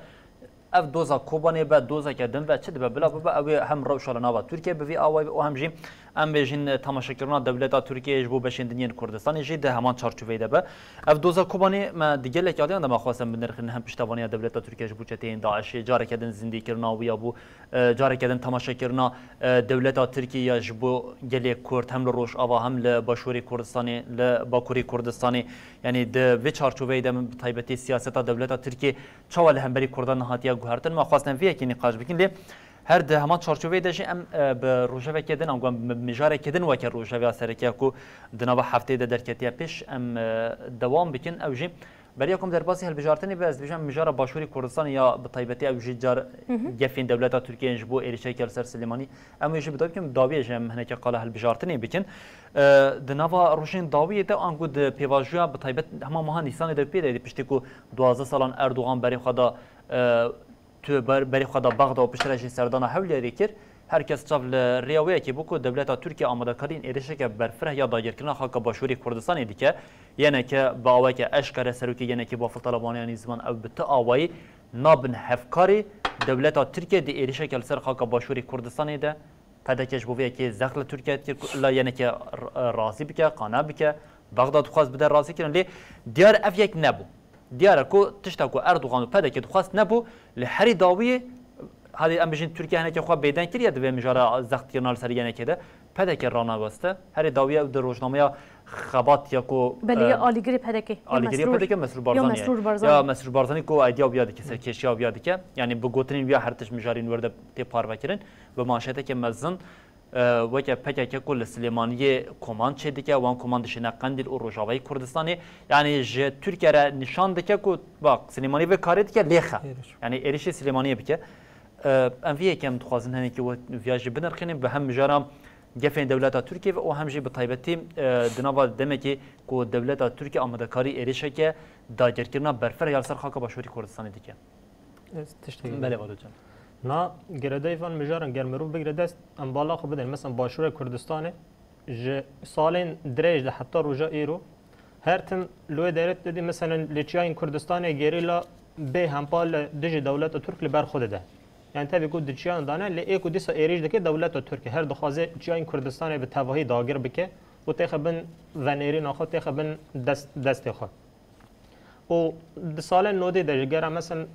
ev doza Kobanê be, dozeke din be, çi dibe bila bibe, ew ê hem rewşa li nava Tirkiye bi vê awayî be û hem jî em bêjin, e, temaşekirina dewleta Tirkiyeyê ji bo beşên din yên Kurdistanê jî di heman çarçoveyê de be. Ev doza Kobanê me di gelek aliyan de me xwestin binirxin, hem piştevaniya dewleta Tirkiye ji bo çeteyên DAIŞê, careke din zindîkirina wî ya bû, e, careke din temaşekirina, e, dewleta Tirkiyê ya ji bo gelê Kurd, hem li Rojava, hem li Başûrê Kurdistanê, li Bakurê Kurdistanê. Yanî di vê çarçoveyê de min bi taybetî siyaseta dewleta Tirkiyê çawa li hemberî Kurdan nehatiye guhertin, me xwestin vê yekê nîqaş bikin. Lê her di heman çarçoveyê de jî em, e, bi rojevekê din, ango em bi mijarekê din weke rojeveya sereke ku di nava hefteyê de derketiye pêş, em, e, dewam bikin. Ew jî beriya ku em derbasî hilbijartinê be, ez dibêjim mijara Başûrê Kurdistanê ya bi taybetî ew jî car Hı hı. gefên dewleta Tirkiyeyê ji bo êrişeke li ser Silêmanî. Em wê jî bi dawî bikin, dawiyê jî em hineke qala hilbijartinê bikin. E, di nava rojên dawiyê de ango di pêvajoya bi taybet hema meha Nîsanê de pê de, piştî ku duwazdeh salan Erdogan berê xwe da, e, tu ber-, berê xwe da Bexda û piştre jî serdana Hewlêrê kir. Her kes çav li rêya wê yekê bû ku dewleta Tirkiye amadekariyên êrişeke berfireh ya dagirkirina xaka Başûrê Kurdistanê dike. Yeneke bi aweke eşkere serokê yenekê Bafil Talabaniyan jî ziman ew bi ti awayî nabin hevkarê dewleta Tirkiye di êrişeke li ser xaka Başûrê Kurdistanê de P D K ji bo vê yekê zext li Tirkiye dikir ku illa yenekê r-, razî bike, qane bike. Bexda dixwest bide razîkirin. Lê diyar ev yek nebû. Diyar e ku tişta ku Erdogan û P D K dixwest nebû. Li herî dawiyê, hadî em bijîn Tirkiye hinekê xwe bêdeng kiriye di vê mijara zextkirina li ser yenekê de. P D K raneweste. Herî dawiyê ew di rojnameya Xebat ya ku, Belê, ya e, alîgirê P D K, ya alîgirê Mesrûr. P D K Mesrûr Ya Barzanî ye. Mesrûr Barzanî. Ya Mesrûr Barzanî ku idea wiya dike, serkêşiya wiya dike. Yanî bi gotinên wiya her tişt mijarên wir de tê parvekirin. Bi manşeteke mezin, e, weke P K K ku li Silêmaniyê koman çêdike, wan koman dişîne Qendîl û Rojavayê Kurdistanê. Yanî ji Tirkiye re nîşan dike ku bak, Silêmaniyê vê karê dike, lê xe. Êrîş. Yanî êrîşê Silêmaniyê bike. E, em vê yekê em dixwazin hinekî we viya jî binirxînin, bi hem mijara gefên dewleta Tirkiyê ve û hem jî bi taybetî, e, di nava demekê ku dewleta Tirkiyê amadekarî êrîşeke dagirkirina berfireh ya li ser xaka Başûrê Kurdistanê dike. Ez tiştekî Belê, Valo can. Na girêdayî van mijaran ger mirov bigire dest, em bala xwe bidin. Mesela Başûrê Kurdistanê ji salên dirêj de heta roja îro her tim li wê derê tu dî, mesela li çiyayên Kurdistanê gerîla bê hempa li dijî dewleta Tirk li ber xwe dide. Yani tevî ku di çiyan dane, lê ê ku dîsa êrîş dike dewleta Tirk e. Her dixwaze çiyayên Kurdistanê bi tevahî dagir bike û têxe bin venêrîna xwe, têxe bin dest, destê xwe. Û di salên nodê de jî gera, mesela,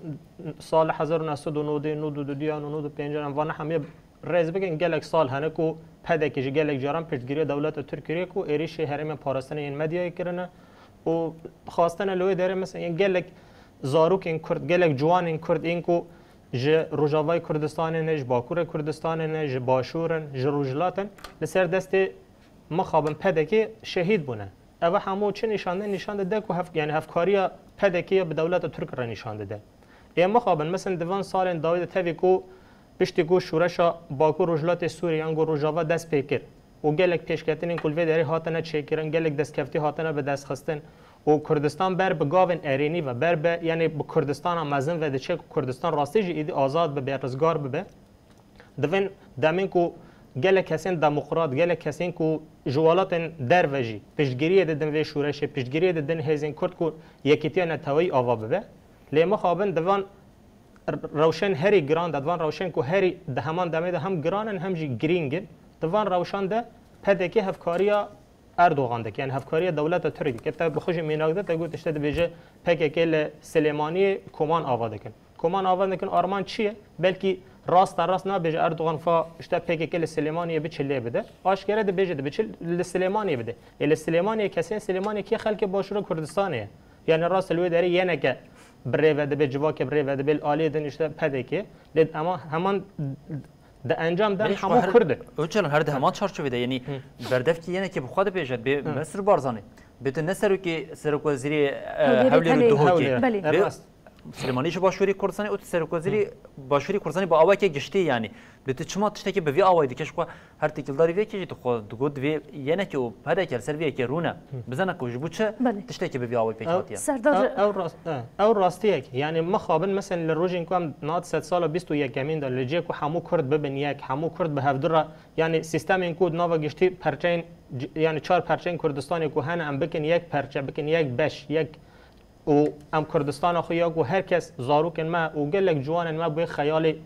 sal hezar û neh sed û nodê, nod û dudiyan û nod û pêncan, em vana hemî rêz bikin, gelek sal hene ku P D K jî gelek caran piştgiriya dewleta Tirk kiriye ku êrîşê herêmên parastinê yên medyayê kirine û xwastine li wê derê, mesela, yên gelek zarokên Kurd, gelek ciwanên Kurd, yên ku ji Rojavayê Kurdistanê ne, ji Bakurê Kurdistanê ne, ji Başûr in, ji Rojhilat in, li ser destê mixabin P D K şehîd bûne. Ev hemû çi nîşan de? Nîşan dide ku hev-, yani hevkariya P D K ya bi dewleta Tirk re nîşan dide. Ê mixabin, mesela di van salên dawî de tevî ku piştî ku şûreşa Bakur Rojhilatê Sûriyê yan ku Rojava dest pê kir û gelek pêşketinên ku li vê derê hatine çêkirin, gelek destkeftî hatine bi dest xistin û Kurdistan ber bi gavên erênî ve, ber bi, yani bi Kurdistana mezin ve diçe ku Kurdistan rastî jî êdî azad bibe, rizgar bibe. Divên demên ku gelek kesên demokrat, gelek kesên ku ji welatên derve jî piştgiriyê didin vê şûreşê, piştgiriyê didin hêzên Kurd ku yekîtiya neteweyî ava bibe. Lê mixabin di van r-, rewşên herî giran de, di van rewşên ku herî di heman demê de hem giran in hem jî girîng in, di van rewşan de P D K hevkariya Erdogan dike, yani hevkariya dewleta Tirk dike. Te bi xwe jî mînak de te got, işte, dibêje P K K li Silêmaniyê koman ava dikin. Koman ava dikin, armanc çi ye? Belkî rasta rast nabêje Erdogan fa, işte, P K K li Silêmaniyê biçe lê bide. Aşkere dibêje dibiçe li Silêmaniyê bide. Ê li Silêmaniyê kesên Silêmaniyê kê, xelkê Başûra Kurdistanê ye. Yani rast li wê derê yeneke bi rê ve dibe, civakê bi rê ve dibe, li aliyê din, işte, P D K. Lê ema heman Di encam de Belê, ji hemû xwe her, Kurd in. Öcalan her di heman çarçovê de, yanî Hı. berdevkî yenekê bi xwe dibêje, bê Hı. Mesrûr Barzanî, bê tu ne serokê, serokwezîrê, e, Hewlêrê Hewlêr û Tenê. Duhokê. Hewlêr. Belê. Ev Bê rast. Silêmanî ji Başûrê Kurdistanê û tu serokwezîrê Hı. Başûrê Kurdistanê bi awayekê giştî, yanî bê tu çima tiştekî bi vî awayî dike, ji xwe her têkildarî vê yekê jî dixwe, digot vê yenekê û P D K li ser vê yekê rûne. Hı. Bizane ku ji bo çi Belê. tiştekî bi vî awayî pêk Ew, hatiye. Serdar ew, ew rast, e, ew rastiyek. Yani mixabin, mesela, li rojên ku em niha di sedsala bîst û yekemîn de, li cihê ku hemû Kurd bibin yek, hemû Kurd bi hevdu re, yani sîstemên ku di nava giştî perçeyên, c-, yani çar perçeyên Kurdistanê ku hene, em bikin yek perçe, bikin yek beş, yek û em Kurdistana xwe ya ku her kes, zarokên me û gelek ciwanên me bûyê xeyalê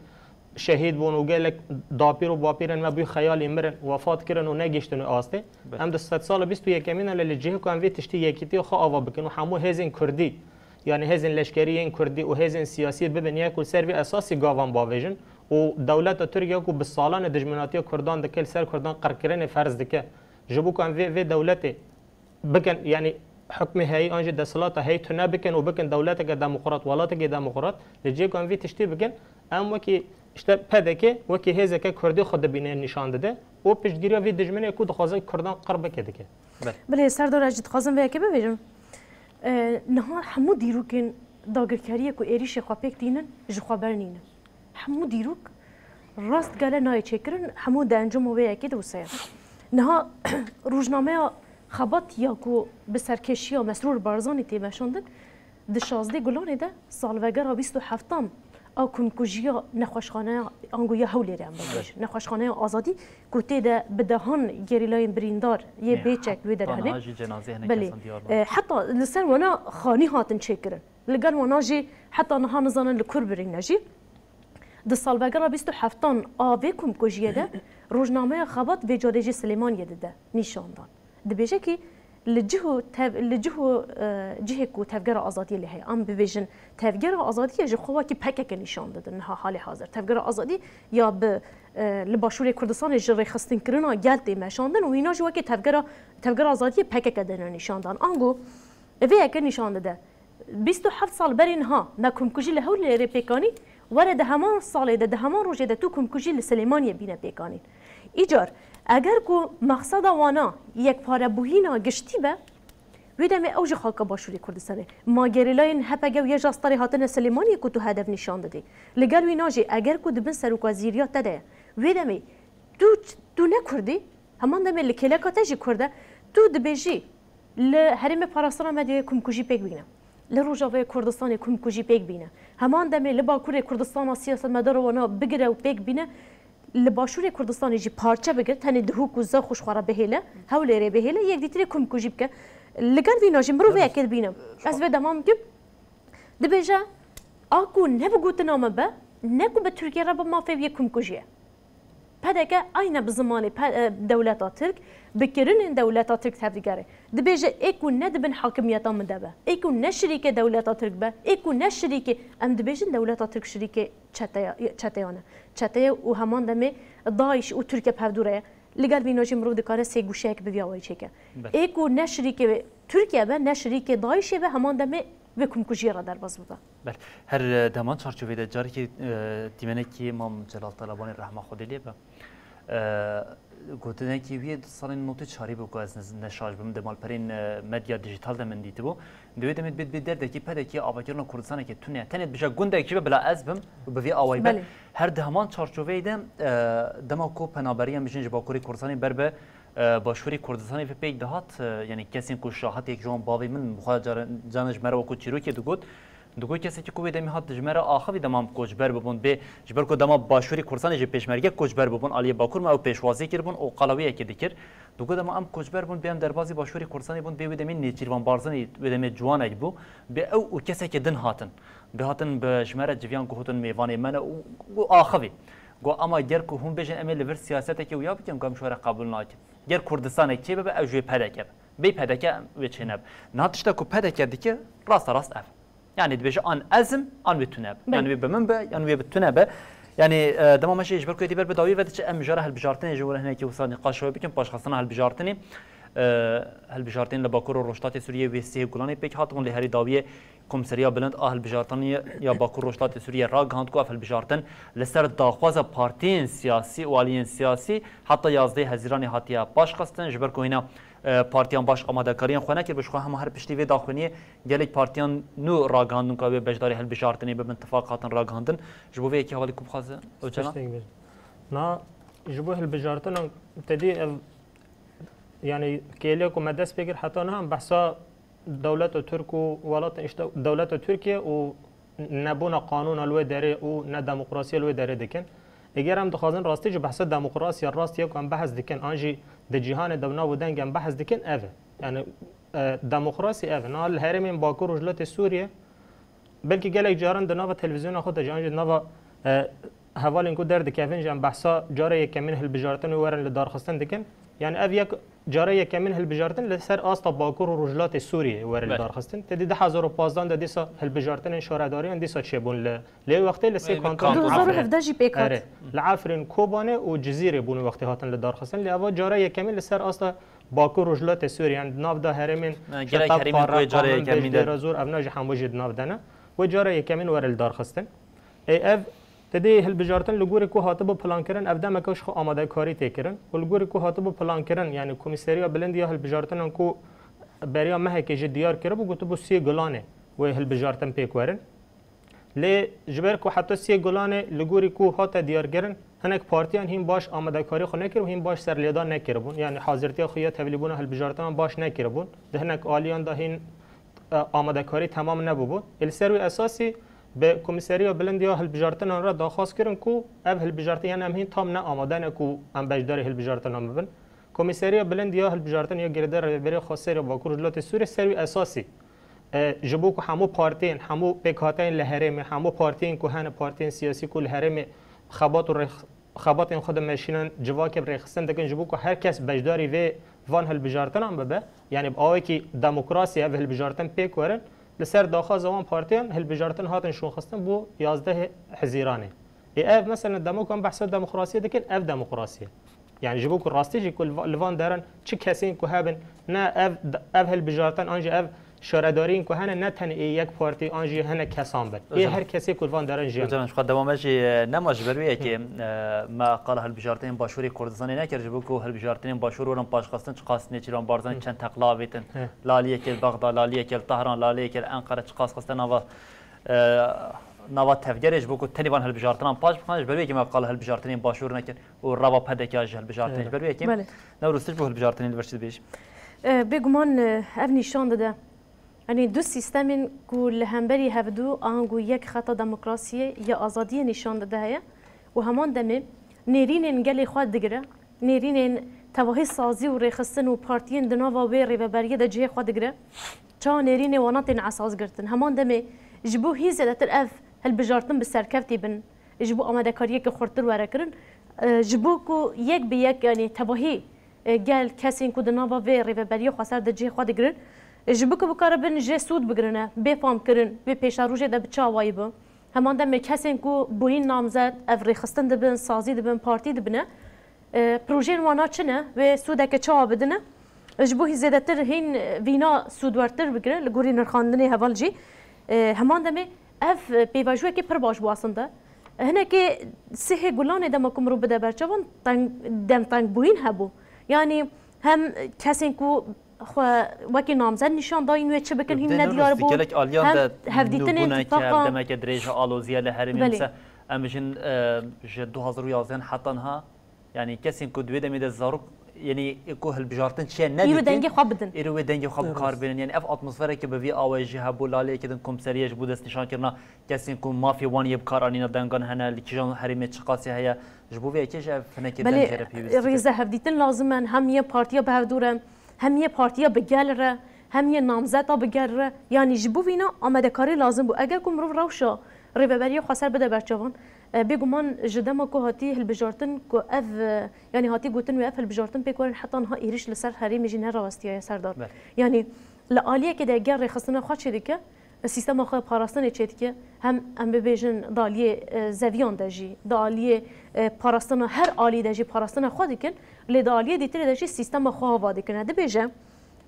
şehîd bûn û gelek dapîr û bapîrên me bûyê xeyalê mirin, wefat kirin û negihiştin wê astê. Belê. Em di sedsala bîst û yekemîn de li cihê ku em vê tiştî yekîtiya xwe ava bikin û hemû hêzên Kurdî, yani hêzên leşkerî yên Kurdî û hêzên siyasî bibin yek û li ser vê esasî gavan bavêjin û dewleta Tirk ya ku bi salan e dijminatiya Kurdan dike, li ser Kurdan qirkirinê ferz dike. Ji bo ku em vê, vê dewletê bikin, yani hukmê heyî an jî desthilata heyî tune bikin û bikin dewleteke demokrat, welatekê demokrat, li cihê ku em vî tiştî bikin, em wekî, işte, P D K wekî hêzeke Kurdî xwe dibîne, nîşan dide û piştgiriya vî dijminê ku dixwaze Kurdan qir bike dike. Belê. Belê, Serdar, ez jî dixwazim vê yekê bibêjim. E, niha hemû dîrokên dagirkeriyê ku êrîşê xwe pêk tînin, ji xwe bernînin. Hemû dîrok rastgele nayê çêkirin, hemû di encama wê yekê de wisa ye. Niha rojnameya Xebat ya ku bi serkêşiya Mesrûr Barzanî tê meşandin, di şazdeh Gulanê de salvegera bîst û heftan a komkujiya nexweşxaneya, ango ya Hewlêrê em bibêjin, nexweşxaneya Azadî ku tê de bi dehan gerîlayên birîndar yê Ê, bêçek wê heta derê hene. niha jî cenazê hinek Belê. kesan diyar E, nabin. Heta li ser wana xanî hatin çêkirin. Li gel wana jî heta niha nizanin li kur birîne jî. Di salvegera bîst û heftan a vê komkujiyê de Rojnameya Xebat vê carê jî Silêmaniyê dide nîşandan. Dibêje kî li cih û tev-, li cih û, e, cihê ku Tevgera Azadiyê lê heye. Em bibêjin Tevgera Azadiyê ji xwe wekî P K K nîşan didin niha halê hazir. Tevgera Azadî ya bi, e, li Başûrê Kurdistanê ji rêxistinkirina gel tê meşandin û hîna jî wekî Tevgera, Tevgera Azadiyê P K K dine nîşandan. Ango vê yeke nîşan dide. Bîst û heft sal berê niha me komkujî li Hewlêrê pêk anî, were di heman salê de, di heman rojê de tu komkujî li Silêmaniyê bîne pêk anîn. Îcar, eger ku mexseda wana yekparebûhîna giştî be, wê demê ew ji xaka Başûrê Kurdistanê. Ma gerîlayên H P G û Y J A starê hatine Silêmaniyê ku tu hedef nîşan didî. Li gel wîna jî, eger ku di bin serokazîriya te de ye, wê demê tu, tu ne Kurd î, heman demê li kêleka te jî Kurd e, tu dibêjî li Herêmê Parastina Medyayê komkujî pêk bîne. Li Rojavayê Kurdistanê komkujî pêk bîne. Heman demê li Bakurê Kurdistana siyasetmedara wana bigire û pêk bîne. Li Başûrê Kurdistanê jî parçe bigire, tenê Dihûk û Zaxo ji xwe re bihêle, Hewlêrê bihêle, yek dîtirê komkujî bike. Li gel vîna jî mirov vê yekê dibîne. Ez vê dema bikim. Dibêje, a ku ne bi gotina me be, ne ku bi Tirkiye re be, mafê wê komkujiyê. P D K ayne bi zimanê pe-, e, dewleta Tirk, bi kirinên dewleta Tirk tevdigere. Dibêje, ê ku ne di bin hakimiyeta min de be, ê ku ne şirîkê dewleta Tirk be, ê ku ne şirîkê, em dibêjin dewleta Tirk şirîkê çeteya, çeteyan e. Çeteye û heman demê DAIŞ û Tirkiye pevdûre ye. Li gel vîna jî mirov dikare sê guşeyek bi vî awayî çêke. Belê. Ê ku ne şirîkê Tirkiye be, ne şirîkê DAIŞê be, heman demê vê komkujiyê re derbas bibe. Belê. Her, e, di heman çarçovê de carekê, e, dîmenekî Mam Celal Talabanî rehma Xwedê lê be. E, gotinekî wî yê di salên notê çarî bû ku ez ne, ne şaş bim, di malperên, e, medya dijîtal de min dîtibû. Di wê demê dibêt bê derdekî P D K avakirina Kurdistanekê tune. Tenê dibêje gundek jî be bila ez bim û bi vî awayî be. Belê. Her di heman çarçoveyê de, e, dema ku penaberiya mijin ji Bakurê Kurdistanê ber bi, e, Başûrê Kurdistanê ve pêk dihat, e, yanî kesên ku şahet yek ji wan bavê min bi xwe cara-, carna ji me re wekû çîrokê digot, digot kesekî ku wê demê hat ji me re axivî dema em koçber bibûn, bê ji ber ku dema Başûrê Kurdistanê jî pêşmerge koçber bibûn, aliyê Bakur me ew pêşwazî kiribûn û qala wê yekê dikir. Digot dema em koçber bûn, bê em derbazî Başûrê Kurdistanê bûn, bê wê demê Nêçîrvan Barzanî wê demê ciwanek bû, bê ew û kesekî din hatin. Bê hatin bi ji me re civiyan, ku gotin mêvanê me ne û, û axivî. Got, ama ger ku hûn bêjin em ê li vir siyasetekê wiya bikin, got, em ji we re qebûl nakin. Ger Kurdistanek çê bibe, ew ji wê P D K be. Bê P D K em wê çê nebe. Niha tişta ku P D K dike, rasta rast ev. Yani dibêje an ez im, an wê tune be. Belê. Yani wê bi min be, yan wê bi tune be. Yani, e, dema me jî ji ber ku êdî ber bi dawî ve diçe, em mijara hilbijartinê ji wir hinekî wisa nîqaş we bikin, paşxistina hilbijartinê. E, hilbijartin li Bakur û Rojhilatê Sûriyê wê sê Gulanê pêk hatibûn, lê herî dawiyê Komîseriya Bilind a Hilbijartinê ya Bakur Rojhilatê Sûriyê ragihand ku ev hilbijartin li ser daxwaza partiyên siyasî û aliyên siyasî heta yazdehê Hezîranê hatiye paşxistin, ji ber ku hîna, e, partiyan baş amadekariyên xwe nekiribû, ji xwe hema her piştî vê daxuyaniyê gelek partiyan nû ragihandin ku ew ê beşdarî hilbijartinê bibin, tifaq hatin ragihandin. Ji bo vê yekê hevalî ku bixwaze Ocalan? Tiştek bêjim. Na, ji bo hilbijartinan te dî ev, yani kêliya ku me dest pê kir heta niha em behsa dewleta Tirk û welatên, işte, dewleta Tirkiye û nebûna qanûna li wê derê û ne demokrasiya li wê derê dikin. Eger em dixwazin rastî ji behsa demokrasiya rast ya ku em behs dikin, an jî di cîhanê de nav û deng em behs dikin, ev e. Yani, e, demokrasî ev e. Niha li herêmên Bakur û Rojhilatê Sûriyê, belkî gelek caran di nava televîzyona xwe de jî, an jî di nava, e, hevalên ku derdikevin jî em behsa cara yekemîn hilbijartin û werin li darxistin dikin. Yani ev yek cara yekemîn hilbijartin li ser asta Bakur û Rojhilatê Sûriyê werin li Belê. darxistin. Te dî du hezar û pazdeh de dîsa hilbijartinên şaredariyan dîsa çêbûn li, lê wextê li sê Wê kanton kanton. Du hezar û hevdeh jî pêk hat. Erê. Li Efrîn, Kobanê û Cizîrê bûn wextê hatin li darxistin. Lê eva cara yekemîn li ser asta Bakur Rojhilatê Sûriyê, yani di nav da herêmên Ne, işte gerek Tab herêmên Parre, ku ê cara Kamil, yekemîn de Dêrezor, ev na jî hemû jî di nav de ne. Wê cara yekemîn were li darxistin. Ê ev, te dê hilbijartin li gorî ku hatibû plankirin, ev demeke ji xwe amadekarî tê kirin. Û li gorî ku hatibû plankirin, yani Komîseriya Bilind ya Hilbijartinan ku beriya mehekê jî diyar kiribû, gotibû sê Gulanê wê hilbijartin pêk werin. Lê ji ber ku heta sê Gulanê li gorî ku hate diyarkirin, hinek partiyan hîn baş amadekarî xwe nekiribû, hîn baş serlêdan nekiribûn. Yani hazirtiya xwe ya tevlîbûna hilbijartinan baş nekiribûn. Di hinek aliyan de hîn, e, amadekarî temam nebûbû. Ê li ser wî esasî bi Komîseriya Bilind ya Hilbijartinan re daxwaz kirin ku ev hilbijartin, yani em hîn tam ne amade ne ku em beşdarî hilbijartinan bibin. Komîseriya Bilind ya Hilbijartin ya Girêdayî Rêveberiya Xweseriya Bakur û Rojhilatê Sûriyê ser wî esasî, e, ji bo ku hemû partiyên, hemû pêkhateyên li herêmê, hemû partiyên ku hene, partiyên siyasî ku li herêmê xebat û rêx-, xebatên xwe dimeşînin, civakê bi rêxistin dikin ji bo ku her kes beşdarî vê van hilbijartinan bibe. Yanî bi awekî demokrasî ev hilbijartin pêk werin, li ser daxwaza wan partiyan hilbijartin hatin şûnxistin bo yazdeh Hezîranê. Ê ev mesela demo ku em behsa demokrasiyê dikin, ev demokrasiyê. Yani ji bo ku rastî jî ku li va-, li van deran çi kesên ku hebin, ne ev, ev hilbijartin an jî ev şaredariyên ku hene ne tenê ê yek partî an jî hinek kesan bin. Ê Hocam. Her kesê ku li van deran jiyan. Hocam, ji xwe dewame jî, e, nema ji ber wê yekê, Hı. e, me qala hilbijartinên Başûrê Kurdistanê nekir, ji bo ku hilbijartinên Başûr werin paşxistin, çiqas Nêçîrvan Barzanî Hı. Çend teqla avêtin. Hı. Laliyekê li Bexda, laliyekê li Tehran, laliyekê li Enqere, çiqas xiste nava, e, nava tevgerê ji bo ku tenê van hilbijartinan paş bixin, ji ber wê yekê me qala hilbijartinên Başûr nekir û rava P D K ji hilbijartinê Evet. Ji ber wê yekê. Belê. Newroz, tu ji bo hilbijartinê li vir çi dibêjî? E, bêguman, e, ev nîşan dide. Yanî du sîstemên ku li hemberî hevdu ango yek xeta demokrasiyê ya azadiyê nîşan dide heye û heman demê nêrînên gelê xwe digire, nêrînên tevahî sazî û rêxistin û partiyên di nava wê rêveberiyê de cihê xwe digire, çawa nêrînê wana tên esas girtin. Heman demê ji bo hî zêdetir ev hilbijartin bi serkevtî bin, ji bo amadekariyeke xurtir were kirin, e, ji bo ku yek bi yek, yanî tevahî, e, gel kesên ku di nava vê rêveberiya xweser de cihê xwe digirin, e, ji bo ku bikaribin jê sûd bigirine, bê famkirin, wê pêşerojê de bi çi awayî bi. Heman demê kesên ku bûyîn namzet, ev rêxistin dibin, sazî dibin, partî dibine, e, projeyên wana çi ne, wê sûdeke çawa bidine? Ji bo hî zêdetir hîn vîna sûdwertir bigire, li gorî nirxandinê heval jî, e, heman demê ev pêvajoyekê pir baş bû aslında. Hinekê sihê gulanê dema ku mirov bide berçavan, teng, demtengbûyîn hebû. Yanî hem kesên ku xwe wekî namzet nîşan dayîn wê çi bikin, hîn Dê nediyar Newroz, bû. Gelek aliyan Hem de hevdîtinên nûbûneke, tifaqa demeke dirêj aloziye li herêmê Belê. Mesela em bijin, e, ji du hazar û yazdeh heta niha, yanî kesên ku di wê demê de zarok, yanî ku hilbijartin çiye Îro nedîtin, dengê xwe bidin. Îro wê dengê xwe bi kar bênin. Yanî ev atmosfereke bi vî awayî jî hebû, laleyeke din komseriyê ji bo destnîşankirina kesên ku mafê wan yê bi kar anîna, dengan hene, li kîjan herêmê çiqasî heye, ji bo vê yekê jî ev hinekê Belê, dem jê re pêwîst dike. Rêze hevdîtin lazim in, hem yê partiya bi hevdû re, hem yê partiya bi gel re, hem yê namzeta bi gel re, yanî ji bo vîna amadekarî lazim bû. Eger ku mirov rewşa rêveberiya xweser bide berçavan, e, bêguman ji dema ku hatî hilbijartin ku ev, e, yanî hatî gotin wê ev hilbijartin pêk werin, heta niha êrîş li ser herêmê jî nerawestiyaye, Serdar. Belê. Yanî li aliyekê de gel rêxistina xwe çêdike, sîstema xwe parastinê çêdike, hem em bibêjin di aliyê, e, zeviyan de jî, di aliyê, e, parastina her alî de jî parastina xwe dikin, lê di aliyê dîtirê de jî sîstema xwe ava dikine. Dibêje,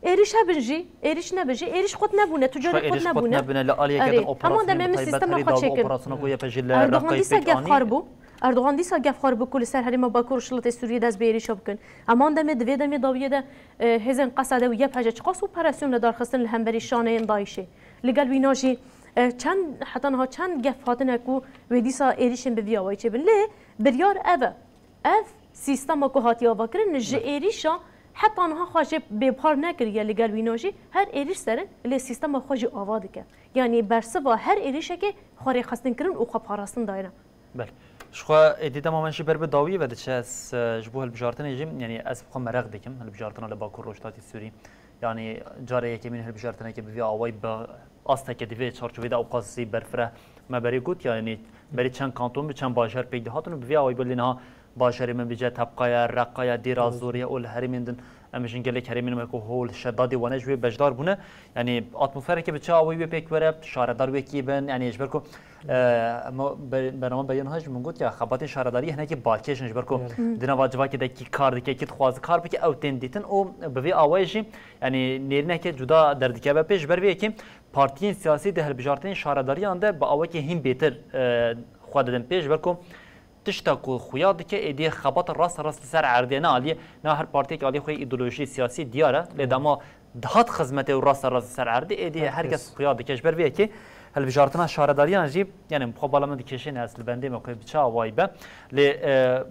êrîş hebin jî, êrîş nebin jî, êrîş qut nebûne, tu carê qut nebûne. Nebûne, li aliyeke Erê, din heman operasyon demê bi min taybet sîstema herî xwe dawa çêkin. Operasyon ku Y P J li Erdogan Reqayê dîsa pêk gef anî. Xwar bû. Erdogan dîsa gef xwar bû ku li ser herêma Bakur û Şilatê Sûriyê dest bi êrîşa bikin. Heman demê di vê demê dawiyê de, e, hêzên Qesede û Y P G çiqas operasyon li dar xistin li hemberî şaneyên DAIŞê. Li gel wîna jî, e, çend, heta niha çend gef hatine ku wê dîsa êrîşên bi vî awayî çêbin. Lê biryar ev e. Ev sîstema ku hatiye avakirin ji êrîşa heta niha xwe jê bêpar nekiriye, li gel wîna jî her êrîş serin, lê sîstema xwe jî ava dike. Yanî bersiva her êrîşekê xwe rêxistinkirin û xwe parastin dayene. Belê. Ji xwe êdî dema me jî ber bi dawiyê ve diçe, ez, e, ji bo hilbijartinê jî, yanî ez bi xwe mereq dikim, hilbijartina li Bakur Rojhilatê Sûrî. Yanî carê yekemîn hilbijartineke bi vî awayî bi asteke di vê çarçovê de ewqas zî berfireh me berê got, yanî berê çend kanton bi çend bajar pêk dihatin û bi vî awayî bi lê niha bajarê min bije Tebqa ye, Reqa ye, Dêra Zorê ye û li herêmên din Em jin gelek herêmên me ku hol Şedadê wane ji wê beşdar bûne. Yanî atmosfereke bi çi awayî wê pêk were, şaredar wekî bin. Yanî ji ber ku, e, em be-, bernama beriya niha jî min got ya xebatên şaredariyê hinekî balkêş in. Ji ber ku Evet. di nava civakê de kî kar dike, kî dixwaze kar bike, ew tên dîtin û bi vê awayê jî, yanî nêrîneke cuda derdikeve pêş. Ji ber vê yekê partiyên siyasî di hilbijartinên şaredariyan de bi awekê hîn bêtir, e, xwe didin pêş. Ji ber ku Tişta ku xuya dike, êdî xebata rasterast li ser erdê ne aliyê, ne her partiyek aliyê xwe îdeolojiyê siyasî diyar e. Lê dema dihat xizmetê û rasterast li ser erdê, êdî her kes xuya dike. Ji ber vê yekê hilbijartina şaredariyan jî, yanî xwe bala min dikêşîne ez li bendê me xwe bi çi awayî be. Lê, e,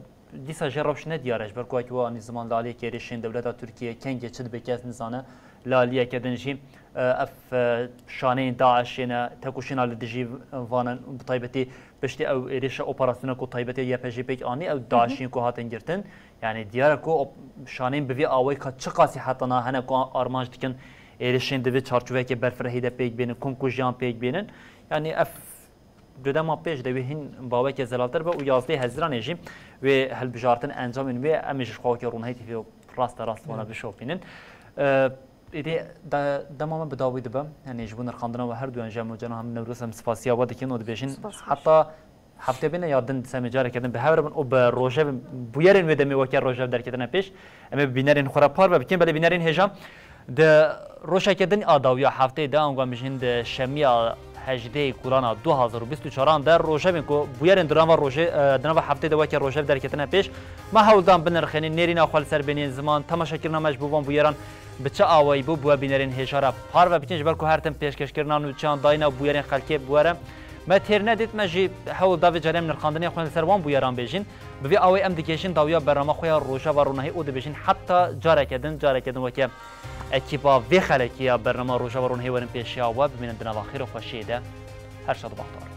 dîsa jê rewş ne diyar e, ji ber ku wekî we anî ziman li aliyê êrîşên dewleta Tirkiyê kengê çi dibe kes nizane. Li aliyeke din jî, e, ev, e, şaneyên DAIŞê ne, tekoşîna li dijî van in, bi taybetî piştî ew êrîşa operasyona ku taybetê Y P G pêk anî, ew DAIŞ in ku hatin girtin. Yanî diyar e ku op-, şaneyên bi vî awayî ka çiqasî heta niha hene ku armanc dikin êrîşên di vê çarçoveyekê berfirehî de pêk bînin, komkujiyan pêk bînin. Yanî ev Dudema pêş de wê hîn baweke zelaltir be û yazdeh Hezîranê jî wê hilbijartin encamên wê em ê ji xwe weke Ronahî T V rast e rast wana bişopînin. E, Êdî de-, dema me bi dawî dibe. Yanî ji bo nirxandina we her duyan ji em û cena hem Newroz hem spasiya we dikin û dibêjin heta heftê bêne ya din semê careke din bi hev re bin û bi rojevên bûyerên wê demê weke rojev derketine pêş. Em ê bi bînerên xwe re parve bikin, belê bînerên hêja. Di rojeke din a dawiya hefteyê de, ango em bijîn di şemiya hejdehê Gulana du hazar û bîst û çaran de rojevên ku bûyerên di nava rojê, e, di nava hefteyê de weke rojev derketine pêş, me hewl dan binirxênin, nêrîna xwe li ser bêniyên ziman, temaşekirina me ji bo van bûyeran bi çi awayî bû, bi we bînerên hêja re parve bikin, ji ber ku her tim pêşkêşkirina nûçeyan, dayîna bûyerên xelkê bi we re. Me têr nedît, me jî hewl da vê carê em nirxandinê xwe li ser wan bûyeran bêjin. Bi vî awayî em digihîjin dawiya bernama xwe ya Rojava Ronahî û dibêjin heta careke din, careke din weke ekîpa vê xelekê ya bernama Rojava Ronahî werin pêşiya we, bimînin di nava xêr û xweşiyê de. Her şad û bextewar.